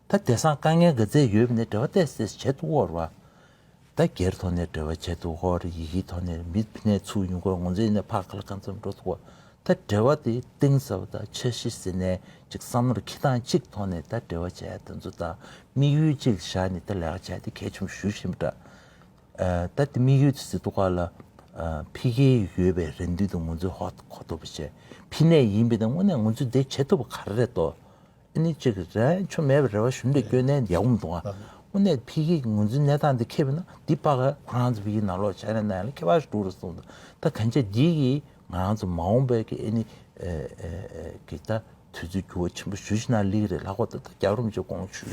ད་དེང་སང་དཀའ་ངལ་ག་ཚད་ཡོད་པ་ནས་འབྲེལ་བ་ཏོག་ཙམ་བྱེད་ཐུབ་ཀྱི་ཡོད་རེད་བ། ད་སྒེར་ཐོག་ནས་འབྲེལ་བ་བྱེད་ཐུབ་ཀྱི་ཡོད་རེད། ཡི་གེའི་ཐོག་ནས་མི་ཕི་ནས་ཚུར་ཡོང་གི་ཡོད་རེད། ང་ཚོ་ཡིན་ན་ཕར་ག་ལ་གང་འཚམ་འགྲོ་ཐུབ་ཀྱི་ཡོད་རེད། ད་འབྲེལ་བ་དེ་གཏིང་ཟབ་དང་འཆར་གཞི་ཟེར་ནས་ཅིག་བསམ་བློ་འཁྱེར་སྟངས་གཅིག་ཐོག་ནས་ད་འབྲེལ་བ་བྱས་དེ་ཚོ་དང་དམིགས་ཡུལ་གཅིག་བཞག་ནས་ད་ལས་ཀ་བྱས་དེ་གལ་ཆེན་པོ་ཞེ་པོ་ཞིག་ཡིན་པ་འདྲ། ཨ་ད་དེ་དམིགས་ཡུལ་དེ་ཟེར་དུས་སྒང་ལ་ཨ་ཕ་གིར་ཡོད་པའི་རེ་འདུན་དེ་ང་ཚོས་ཧ་གོ་ཐུབ་པ་བྱས། ཕ་ནས་ཡིན་པ་དང་དངོས་གནས་ང་ཚོས་དེ་བྱེད་ཐུབ་པ་ག་རེ་རེད་དོ། ཨ་ནི་གཅིག་རེ་ཆོ་མེད་པའི་རེ་བ་ཞུ་འདྲ་སྐྱོན་ནས་ཡག་པོ་མི་འདུག་ཨ། དངོས་གནས་ཕ་གིའི་ང་ཚོའི་གནས་སྟངས་འདི་ཁེལ་བ་ན་འདི་ཕ་ག་ཁོ་རང་ཚོ་ཕ་གིའི་ནང་ལོགས་ཕྱག་ལས་གནང་ཡ་ལ་ཁྱད་པར་ཞིག་འགྲོ་རེད་གསུངས་འདུག་ད་གང་ཅི་འདི་གིས་ང་རང་ཚོ་མ་འོངས་པའི་གི་ཨ་ནི་ཨེ་ཨེ་ཨེ་གི་ད་དུས་ཚོད་འགྱུར་བ་ཆེན་པོ་ཞེ་པོ་ཞིག་ནང་སླེབས་ཀྱི་རེད། ལྷག་པར་དུ་ད་རྒྱལ་བ་རིན་པོ་ཆེ་དགོངས་ཞུ་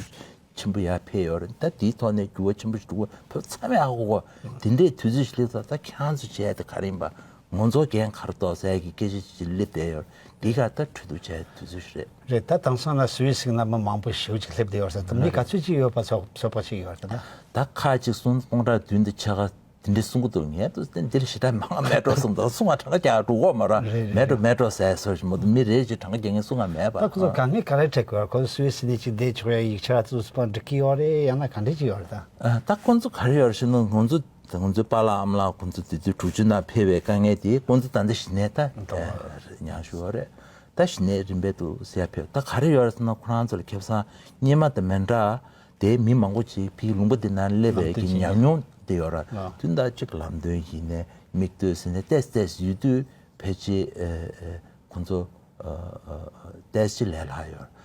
ཆེན་པོ་ཡར་ཕེབས་ཡོད་རེད། ད་དེའི་ཐོག་ནས་འགྱུར་བ་ཆེན་པོ་ཞིག་འགྲོ་གི་བོད་ཚང་མས་ཧ་གོ་གི། དེ་འདྲའི་དུས་ཚོད་ཞིག་སླེབས་ཙང་ད་ཁྱེད་རང་ཚོས་བྱས་ཏེ་ག་རེ་ཡིན་པ། ངོ་ཚོ་འགན་ག་རེ་འདུག་ཟེར་གྱི་སྐད་ཆ་ཅིག་སླེབས་བསྡད་ཡོད། འདི་ག་ད་གྲོས་བསྡུར་བྱས་དུས་ཚོད་ཞིག་རེད། རེད། ད་དེང་སང་ན་སུད་སི་ཟེར་ན་མི་མང་པོ་ཞེ་པོ་ཅིག་སླེབས་བསྡད་ཡོད་ས། ད་མི་ག་ཚོད་ཅིག་ཡོད་པ་ཚོད་ཚོད་དཔག་ཅིག་ཡོད་རེད་ད། ད་ཁ་ཅིག་གསུང་སྟོང་ཕྲག་བདུན་དང་ཕྱེད་ཀ་དེ་འདྲ་གསུང་གི་འདུག་ངས་ད་དེ་འདྲ་ཞེ་དྲག་མང་ང་མེད་འགྲོ་བསམ་འདུག་གསུང་བ་གྲངས་ཀ་རྒྱག་འགྲོ་གོ་མ་ར། རེད་རེད། མེད་འགྲོ་མེད་འགྲོ་ཟེར་སོ་ཞིག་མ་གཏོགས་མི་རེ་ཅིག་གྲངས་ཀ་རྒྱག་མཁན་གསུང་ང་མེད་པ། ད་ཁོ་ཚོ་དཀའ་ངལ་ག་རེ་འཕྲད་ཀྱི་ཡོད་རེད། ཁོ་ཚོ་སུད་སི་ནས་ཅིག་བསྡད་ཆོག་ཡ་ཡིག་ཆ་ཚོ་ཚུར་འབྲི་གི་ཡོད་རེད། ཡང་ན་ག་འདྲ་ཅིག་ཡོད་རེད་ད། ཨ། ད་ཁོ་ཚོ་ག་རེ་ཡོད་རེད་ཟེར་ན། ང་ཚོ་ང་ཚོའི་པཱ་ལགས་ཨ་མ་ལགས་ཁོ་ཚོ་དུས་ཚོད་དྲུག་ཅུ་ནང་ཕེབས་པའི་དཀའ་ངལ་དེ་ཁོ་ཚོ་ད་ལྟ་གཞི་ནས་ད་མྱངས་བཞུགས་ཡོད་རེད། ད་གཞི་ནས་རིམ་པས་འདུག་ཟེར་ཡ་ཕེབས། ད་ག་རེ་ཡོད་རེད་ཟེར་ན། ཁོ་རང་ཚོ་ལ་ཁེ་བཟང་སྔོན་མ་དང་མི་འདྲ། དེ་མི་མང་པོ་ཅིག་ཕ་གི་ལུང་པ་འདི་ནང་སླེབས་པའི་ལམ་སྟོན་གྱི་ཉམས་མྱོང་དེ་ཡོད་ར། ལགས། དུས་ད་ཅིག་ལམ་སྟོན་ཡིན་ནའི་མིག་ལྟོས་ཟེར་ནས་ཏོག་ཙམ་ཡོད་དུས་ཕལ་ཆེར་ཨ་ཨ་ཁོ་ཚོ་ཨ་ཨ་ཏོག་ཙམ་ལས་སླ་ཡོད་ར།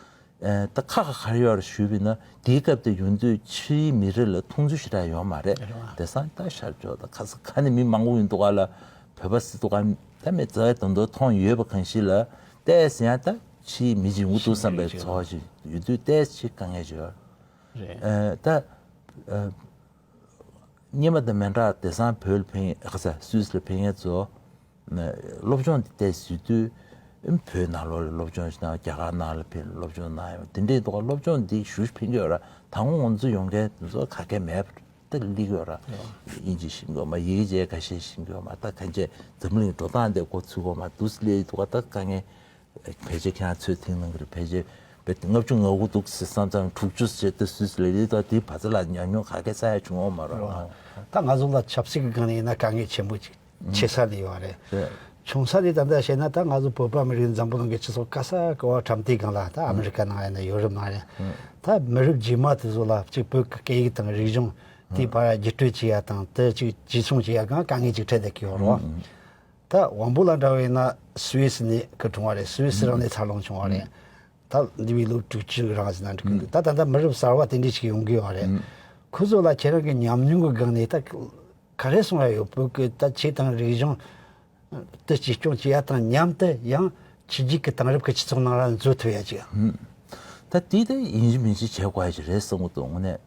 ཨ་ད་ཁག་ཁག་ག་རེ་ཡོད་རེད་ཞུས་པ་ཡིན་ན། དེའི་སྐབས་དེ་ཡོང་དུས་ཕྱིའི་མི་རིགས་ལ་མཐོང་ཚུལ་ཞེ་དྲག་ཡོད་མ་རེད། རེད་བ། དེང་སང་ད་ཤར་ཕྱོགས་དང་ག་ས་ག་ནས་མི་མང་པོ་ཡོང་འདུག་ག་ལ། བོད་པ་ཟེར་འདུག་ག་ད་མི་རྩ་བའི་དོན་དུ་མཐོང་ཡོད་པ་གང་ཞིག་ལ། ཏོག་ཙམ་ཡང་ད་ཕྱིའི་མི་ཅིག་ཡོང་གི་འདུག་བསམ་པའི་ཕྱིའི་མི་ཅིག་ཚོར་བ་ཞིག་ཡོད་དུས་ཏོག་ཙམ་དཀའ་ངལ་ཅིག་ཡོད་རེད། རེད། ཨ་ད་ཨ་སྔོན་མ་དང་མི་འདྲ། དེང་སང་བོད་ལ་ཕེབས། ཁ་ས་སུད་སི་ལ་ཕེབས་མཁན་ཚོ་སློབ་སྦྱོང་དེ་ཏོག་ཙམ་ཡོད་དུས། བོད་ནང་ལོགས་ལ་སློབ་སྦྱོང་ཞིག་གནང་། རྒྱ་གར་ནང་ལ་ཕེབས་སློབ་སྦྱོང་གནང་ཡོང་། དེ་འདྲའི་ཐོག་སློབ་སྦྱོང་འདི་ཞུ་ཕན་གྱི་ཡོད་ར། ད་སྔོན་ང་ཚོ་ཡོང་མཁན་དེ་ཚོ་ག་གེ་མེད་པ་ད་སླེབས་ཡོད་ར། དབྱིན་ཇི་ཤེས་ཀྱི་ཡོད་མ། ཡི་གེ་བརྒྱ་ཁ་ཤས་ཤེས་ཀྱི་ཡོད་མ། ད་གང་ཅི་འཛམ་གླིང་འགྲོ་སྟངས་དེ་གོ་ཚུད་ཀྱི་ཡོད་མ། འདུག་སེ་སླེབས་ཡོད་འདུག་ག་ད་དཀའ་ངལ། ཕལ་ཆེར་ཁྱེད་རང་ཚོས་ཐེངས་གནང་གི་རེད། ཕལ་ཆེར་བོད་དེ་ལྔ་བཅུ་ང་དགུ་འདུག་ཟེར་བསམ་ཙང་། དྲུག་ཅུ་ཟེར་ཏེ་སུད་སི་ལ་སླེབས་དུས་དེའི་བར་མཚམས་ལ་ཉམས་མྱོང་ག་གེ་བསགས་ཡ་བྱུང་ཡོད་མ་རེད། རེད་བ། ད་ང་ཚོ་ལ་ཆབ་སྲིད་ཀྱི་སྒང་ནས་ཡིན་ན་དཀའ་ངལ་ཆེན་པོ་ཅིག་ཆེ་ས་དེ་ཡོད་རེད། རེད། ཆུང་ས་དེ་ད་ལྟ་བཤད་ན། ད་ང་ཚོ་བོད་པ་མི་རིགས་འཛམ་བུ་གླིང་གི་སྤྱི་ཚོགས་ག་ས་ག་བ་འཁྲབ་དུས་སྒང་ལ། ད་ཨ་མི་རི་ཀ་ནང་ཡིན་ན་ཡོ་རོབ་ནང་རེད། ད་མི་རབས་རྗེས་མ་དེ་ཚོ་ལ་གཅིག་བོད་ཀྱི་སྐད་ཡིག་དང་རིག་གཞུང་དེའི་བར་བརྒྱུད་སྤྲོད་བྱེད་ཡ་དང་། དེ་གཅིག་གཅིག་མཚུངས་བྱེད་ཡ་སྒང་དཀའ་ངལ་ཅིག་འཕྲད་བསྡད་ཀྱི་ཡོད་རེད་བ། ད་དབང་པོ་ལགས་འདྲ་བ་ཡིན་ན་སུད་སི་ནས་སྐུ་འཁྲུངས་པ་རེད། སུད་སི་རང་ནས་འཚར་ལོངས་བྱུང་བ་རེད། ད་འདས་པའི་ལོ་དྲུག་ཅུ་རང་ཟིན་ན་འགྲིག་གི་འདུག་ད་ད་ལྟ་མི་རབས་གསར་བ་དེ་འདྲ་ཞིག་ཡོང་གི་ཡོད་རེད། ཁོ་ཚོ་ལ་ཁྱེད་རང་གི་ཉམས་མྱོང་གི་སྒང་ནས་ད་ག་རེ་གསུང་ཡ་ཡོད། བོད་ཀྱི་ད་ཆོས་དང་རིག་གཞུང་དེ་གཅེས་སྐྱོང་བྱེད་ཡ་དང་མཉམ་དུ་ཡང་ཕྱི་རྒྱལ་གྱི་དེང་རབས་ཀྱི་སྤྱི་ཚོགས་ནང་ལ་འཛུལ་ཐུབ་ཡ་ཅིག་ད་དེ་ད་ཡིན་གཅིག་མིན་གཅིག་བྱེད་དགོས་ཡ་ཅིག་རེད་བསམ་གྱི་འདུག་དངོས་གནས།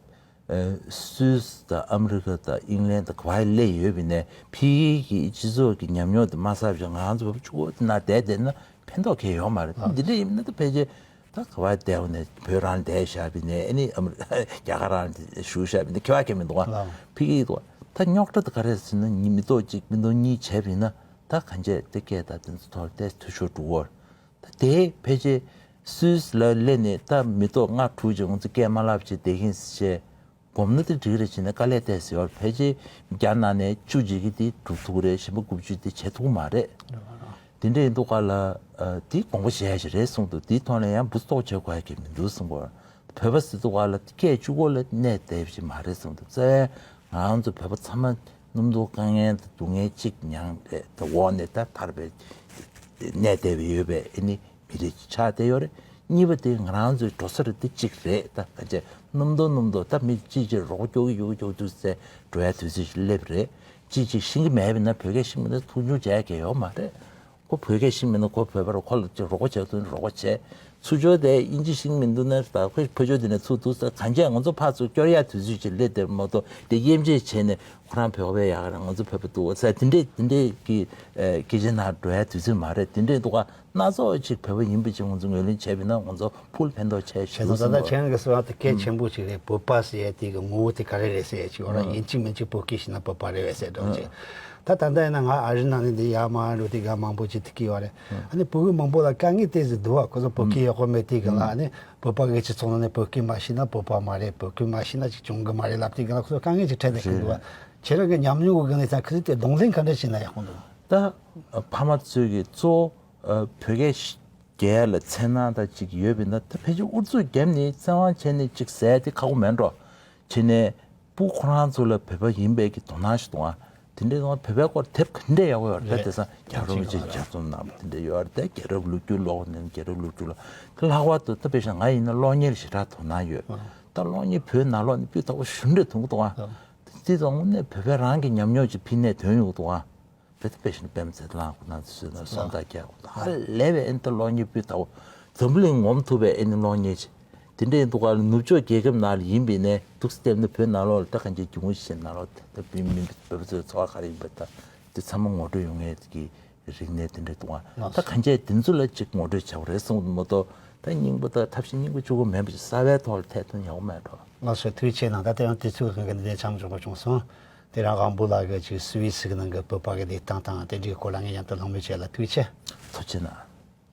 ཨ་སུད་སི་དང་ཨ་མི་རི་ཀ་དང་ཨིང་ལན་དང་ག་བ་སླེབས་ཡོད་པ་ཡིན་ནའི་ཕ་གི་གི་སྤྱི་ཚོགས་ཀྱི་ཉམས་མྱོང་དེ་མ་བསགས་པ་བྱས། ང་ཚོ་བོད་པ་གཅིག་པོ་དེ་ན་བསྡད་བསྡད་ན་ཕན་ཐོགས་གང་ཡང་ཡོད་མ་རེད། ཨ་འདི་འདྲ་ཡིན་ན་ད་ཕལ་ཆེར་ད་ག་བ་བསྡད་ཡོང་ནས་བོད་རང་བསྡད་བཞག་པ་ཡིན་ནའི། ཨ་ནི་ཨ་མི་རི་རྒྱ་གར་རང་བཞུགས་བཞག་པ་ཡིན་ནའི་ཁྱད་པར་གང་ཡང་མི་འདུག་ག་ལགས། ཕ་གི་འདུག་ག་ད་རྙོག་དྲ་དེ་ག་རེ་ཟེར་ན། ཉི་མི་ཐོག་གཅིག་མི་ཐོག་གཉིས་བྱས་པ་ཡིན་ན། ད་གང་བྱས་དེ་སྐད་ད་དེ་ཚོ་ཐོག་ཏོག་ཙམ་འཐུས་ཤོར་འགྲོ་གི་ཡོད་རེད། ད་དེ་ཕལ་ཆེར་སུད་སི་ལ་སླེབས་ནས་ད་མི་ཐོག་ལྔ་དྲུག་ཅིག་ང་ཚོ་སྐད་མ་ལབ་བྱས་བསྡད་མཁན་བྱས་སྒོམ་ན་དེ་འགྲིག་རེད། བྱས་ན་དཀའ་ལས་ཏོག་ཙམ་ཡོད་རེད། ཕལ་ཆེར་བརྒྱ་ནང་ནས་བཅུ་ཅིག་གིས་དེ་སྒྲུབ་ཐུབ་ཀྱི་རེད། གཞན་པ་དགུ་བཅུ་དེ་བྱེད་ཐུབ་ཀྱི་མ་རེད། དེ་འདྲ་ཡིན་དུས་སྒང་ལ་ཨ་དེ་དགོངས་པ་བཞེས་ཡ་ཞིག་རེད་གསུངས་འདུག་དེའི་ཐོག་ནས་ཡང་འབུ་ཏོག་བྱེད་དགོས་ཡ་གི་མི་འདུག་གསུངས་པ། བོད་པ་ཟེར་དུས་སྒང་ལ་སྐད་གཅིག་པོ་ལ་གནས་བསྡད་པ་ཅིག་མ་རེད་གསུངས་འདུག་རྩ་བའི་ང་རང་ཚོ་བོད་པ་ཚང་མ་གནམ་དུས་དཀའ་ངལ་དང་སྡུག་བསྔལ་གཅིག་མྱངས་པའི་འོག་ནས་ད་ཐར་པའི་གནས་བསྡད་པའི་ཡོད་པའི་ཨ་ནི་མི་རིགས་ཅིག་ཆགས་བསྡད་ཡོད་རེད། གཉིས་པ་དེ་ང་རང་ཚོའི་འགྲོ་ས་རེད། དེ་གཅིག་རེད། ད་ག་ཅེ་གནམ་དུས་གནམ་དུས་ད་མི་གཅིག་གཅིག་རོགས་སྐྱོར་གྱི་ཡོད་ཀྱོག་དུས་ཚེ་འགྲོ་ཡ་དུས་ཚོད་ཅིག་སླེབས་རེད། གཅིག་གཅིག་ཤེས་ཀྱི་མེད་པ་ཡིན་ན། བོད་སྐད་ཤེས་མི་འདུག་མཐོང་ཆུང་བྱས་ཀྱི་ཡོད་མ་རེད། ཁོ་བོད་སྐད་ཤེས་མི་འདུག་ཁོ་བོད་པ་རེད། ཁོ་ལ་ཅིག་རོགས་པ་བྱེད་དུས་རོགས་པ་བྱས། ཚུར་ཕྱོགས་དེ་དབྱིན་ཇི་ཤེས་མི་འདུག་ན། ད་ཁོ་ཕར་ཕྱོགས་དེ་ནས་ཚུར་འདུག་ས་གང་བྱས་ང་ཚོ་ཕར་ཚུར་སྐྱོར་ཡ་དུས་ཚོད་ཅིག་སླེབས་བསྡད་པ་མ་གཏོགས། དེ་དབྱེ་འབྱེད་བྱས་ནས་ཁོ་རང་བོད་པ་ཡག་རེད། ང་ཚོ་བོད་པ་སྡུག་ས་དེ་འདྲས་དེ་འདྲས་ཀྱི་ཨ་སྐད་ཆའི་ནང་འགྲོ་ཡ་དུས་ཚོད་མ་རེད། དེ་འདྲས་འདུག་ག་སྣ་ཚོགས་ཅིག་བོད་པ་ཡིན་པ་ཅིག་ང་ཚོ་ངོས་ལེན་བྱས་པ་ཡིན་ན་ང་ཚོ་ཕུལ་ཕན་ཐོགས་ཆེ་ཞིག་བྱས་ཙང་། འདུག་ད་ལྟ་ཁྱེད་རང་གི་གསུང་བ་དེ་གལ་ཆེན་པོ་ཅིག་རེད། བོད་པ་ཟེར་ཡ་དེ་གི་ངོ་བོ་དེ་ག་རེ་རེད་ཟེར་ཡ་ཅིག་ཡོད་ར། ཡིན་གཅིག་མིན་གཅིག་བོད་སྐད་ཤེས་ན་བོད་པ་རེད་པས་ཟེར་འདྲ་བོ་ཅིག་ད་ད་ལྟ་ཡིན་ན་ང་ཨ་རི་ནང་ནས་འདི་ཡར་མར་འགྲོ་དུས་སྒང་མང་པོ་ཅིག་ཐུག་གི་ཡོད་རེད། ཨ་ནི་བོད་མི་མང་པོ་ལ་དཀའ་ངལ་དེ་ཟིག་འདུག་བ། ཁོ་ཚོ་བོད་སྐད་ཡག་པོ་མེད་དུས་སྒང་ལ། ཨ་ནི་བོད་པ་གི་སྤྱི་ཚོགས་ནང་ནས་བོད་སྐད་མ་ཤེས་ན་བོད་པ་མ་རེད། བོད་སྐད་མ་ཤེས་ན་ཅིག་བྱུང་གི་མ་རེད་ལབ་དུས་སྒང་ལ་ཁོ་ཚོ་དཀའ་ངལ་ཅིག་འཕྲད་བསྡད་ཀྱི་འདུག་བ། ཁྱེད་རང་གི་ཉམས་མྱོང་གི་སྒང་ནས་ད་ཁོ་ཚོ་དེ་གདོང་ལེན་ག་འདྲ་བྱས་ན་ཡག་པོ་འདུག་ད་ཕ་མ་ཚོས་ཀྱི་གཙོ་བོ་བོད་སྐད་ཤེས་རྒྱལ་ལ་འཚེར་སྣང་དང་གཅིག་ཡོད་པ་ཡིན་ན། ད་ཕལ་ཆེར་ཨུ་ཚུགས་བརྒྱབ་ནས་བཙན་དབང་བྱས་ནས་གཅིག་ཟེར་དེ་ཁག་པོ་མེད་འགྲོ། བྱས་ནས་སྤུ་ཁོ་རང་ཚོ་ལ་བོད་པ་ཡིན་པའི་གི་དོ་སྣང་ཞིག་གཏོང་བ། དེ་འདྲའི་ངང་བོད་པའི་སྐོར་དེབ་ག་འདྲས་ཡག་པོ་ཡོད་རེད། ད་དེང་སང་རྒྱལ་རབས་ཅིག་ལྗགས་རྩོམ་གནང་བ་དེ་འདྲ་ཡོད་རེད། ད་རྒྱལ་རབས་ལོ་རྒྱུས་ཀློག་ནས་རྒྱལ་རབས་ལོ་རྒྱུས་ཀློག་དེ་ལྷག་པར་དུ་ད་དཔེ་བཞག་ང་ཡིན་ན་གློག་བརྙན་ལ་ཞེ་དྲག་དོ་སྣང་ཡོད། ད་གློག་བརྙན་བོད་ནང་ལོགས་ནས་སྤུས་དག་པོ་ཞེ་པོ་འདུག་ཨ། དེ་དང་དངོས་གནས་བོད་པའི་རང་གི་ཉམས་མྱོང་ཅིག་ཕི་ནས་ཐོན་ཡོང་གི་འདུག་ཨ། བོད་དུ་དཔེ་ཞིག་པད་མ་ཚེ་བརྟན་ལགས་ཁོ་ན་ཚོས་ན་སོང་ད་རྒྱ་ཧ་ལས་པའི་ཨེ་འདི་གློག་བརྙན་སྤུས་དག་པོ། འཛམ་བུ་གླིང་ངོམ་ཐུབ་པའི་ཨེ་འདི་གློག་བརྙན་ཅིག་དེ་འདྲའི་འདུག་ག་ལ་ནུབ་ཕྱོགས་རྒྱལ་ཁབ་ནང་ལ་ཡིན་པའི་ནས་འདུག་སེ་བལྟས་ན་བོད་ནང་ལོགས་ལ་ད་གང་ཅིའི་རྒྱུ་དངོས་ཤིག་ནང་ལོགས་ད་བོད་མི་མི་བོད་པ་ཚོའི་འཚོ་བ་ག་རེ་ཡིན་པ་ད་ དེ་ཚང་མ་ངོ་སྤྲོད་ཡོང་ངེས་ཀྱི་རིག་གནས་དེ་འདྲ་འདུག་ཨ། ལགས་ད་སོ། གང་ཅི་དེ་ཚོ་ལ་ཅིག་ངོ་སྤྲོད་བྱ་བ་རེད་གསུངས་མ་གཏོགས། ད་རྙིང་པ་དང་ཐབས་ཤེས་རྙིང་པ་གཅིག་པོ་མིན་པ་ཅིག་གསར་བའི་ཐོག་ལ་ཐད་གཏོང་ཡག་པོ་མེད་འགྲོ། ལགས་སོ། ཐུགས་རྗེ་ཆེ་གནང་། ད་ལྟ་ཡང་དུས་ཚོད་ཀྱི་དབང་གིས་འདི་ནས་མཚམས་འཇོག་དགོས་བྱུང་སོང་། དེ་རིང་དབང་པོ་ལགས་ཀྱིས་ཅིག་སུད་སི་གི་ནང་གི་བོད་པ་གི་བདེ་ཐང་དང་དེ་འདྲའི་སྐོར་ལ་ངས་མཉམ་དུ་གླེང་མོལ་བྱས་ལ་ཐུགས་རྗེ་ཆེ། ཐུགས་རྗེ་གནང་།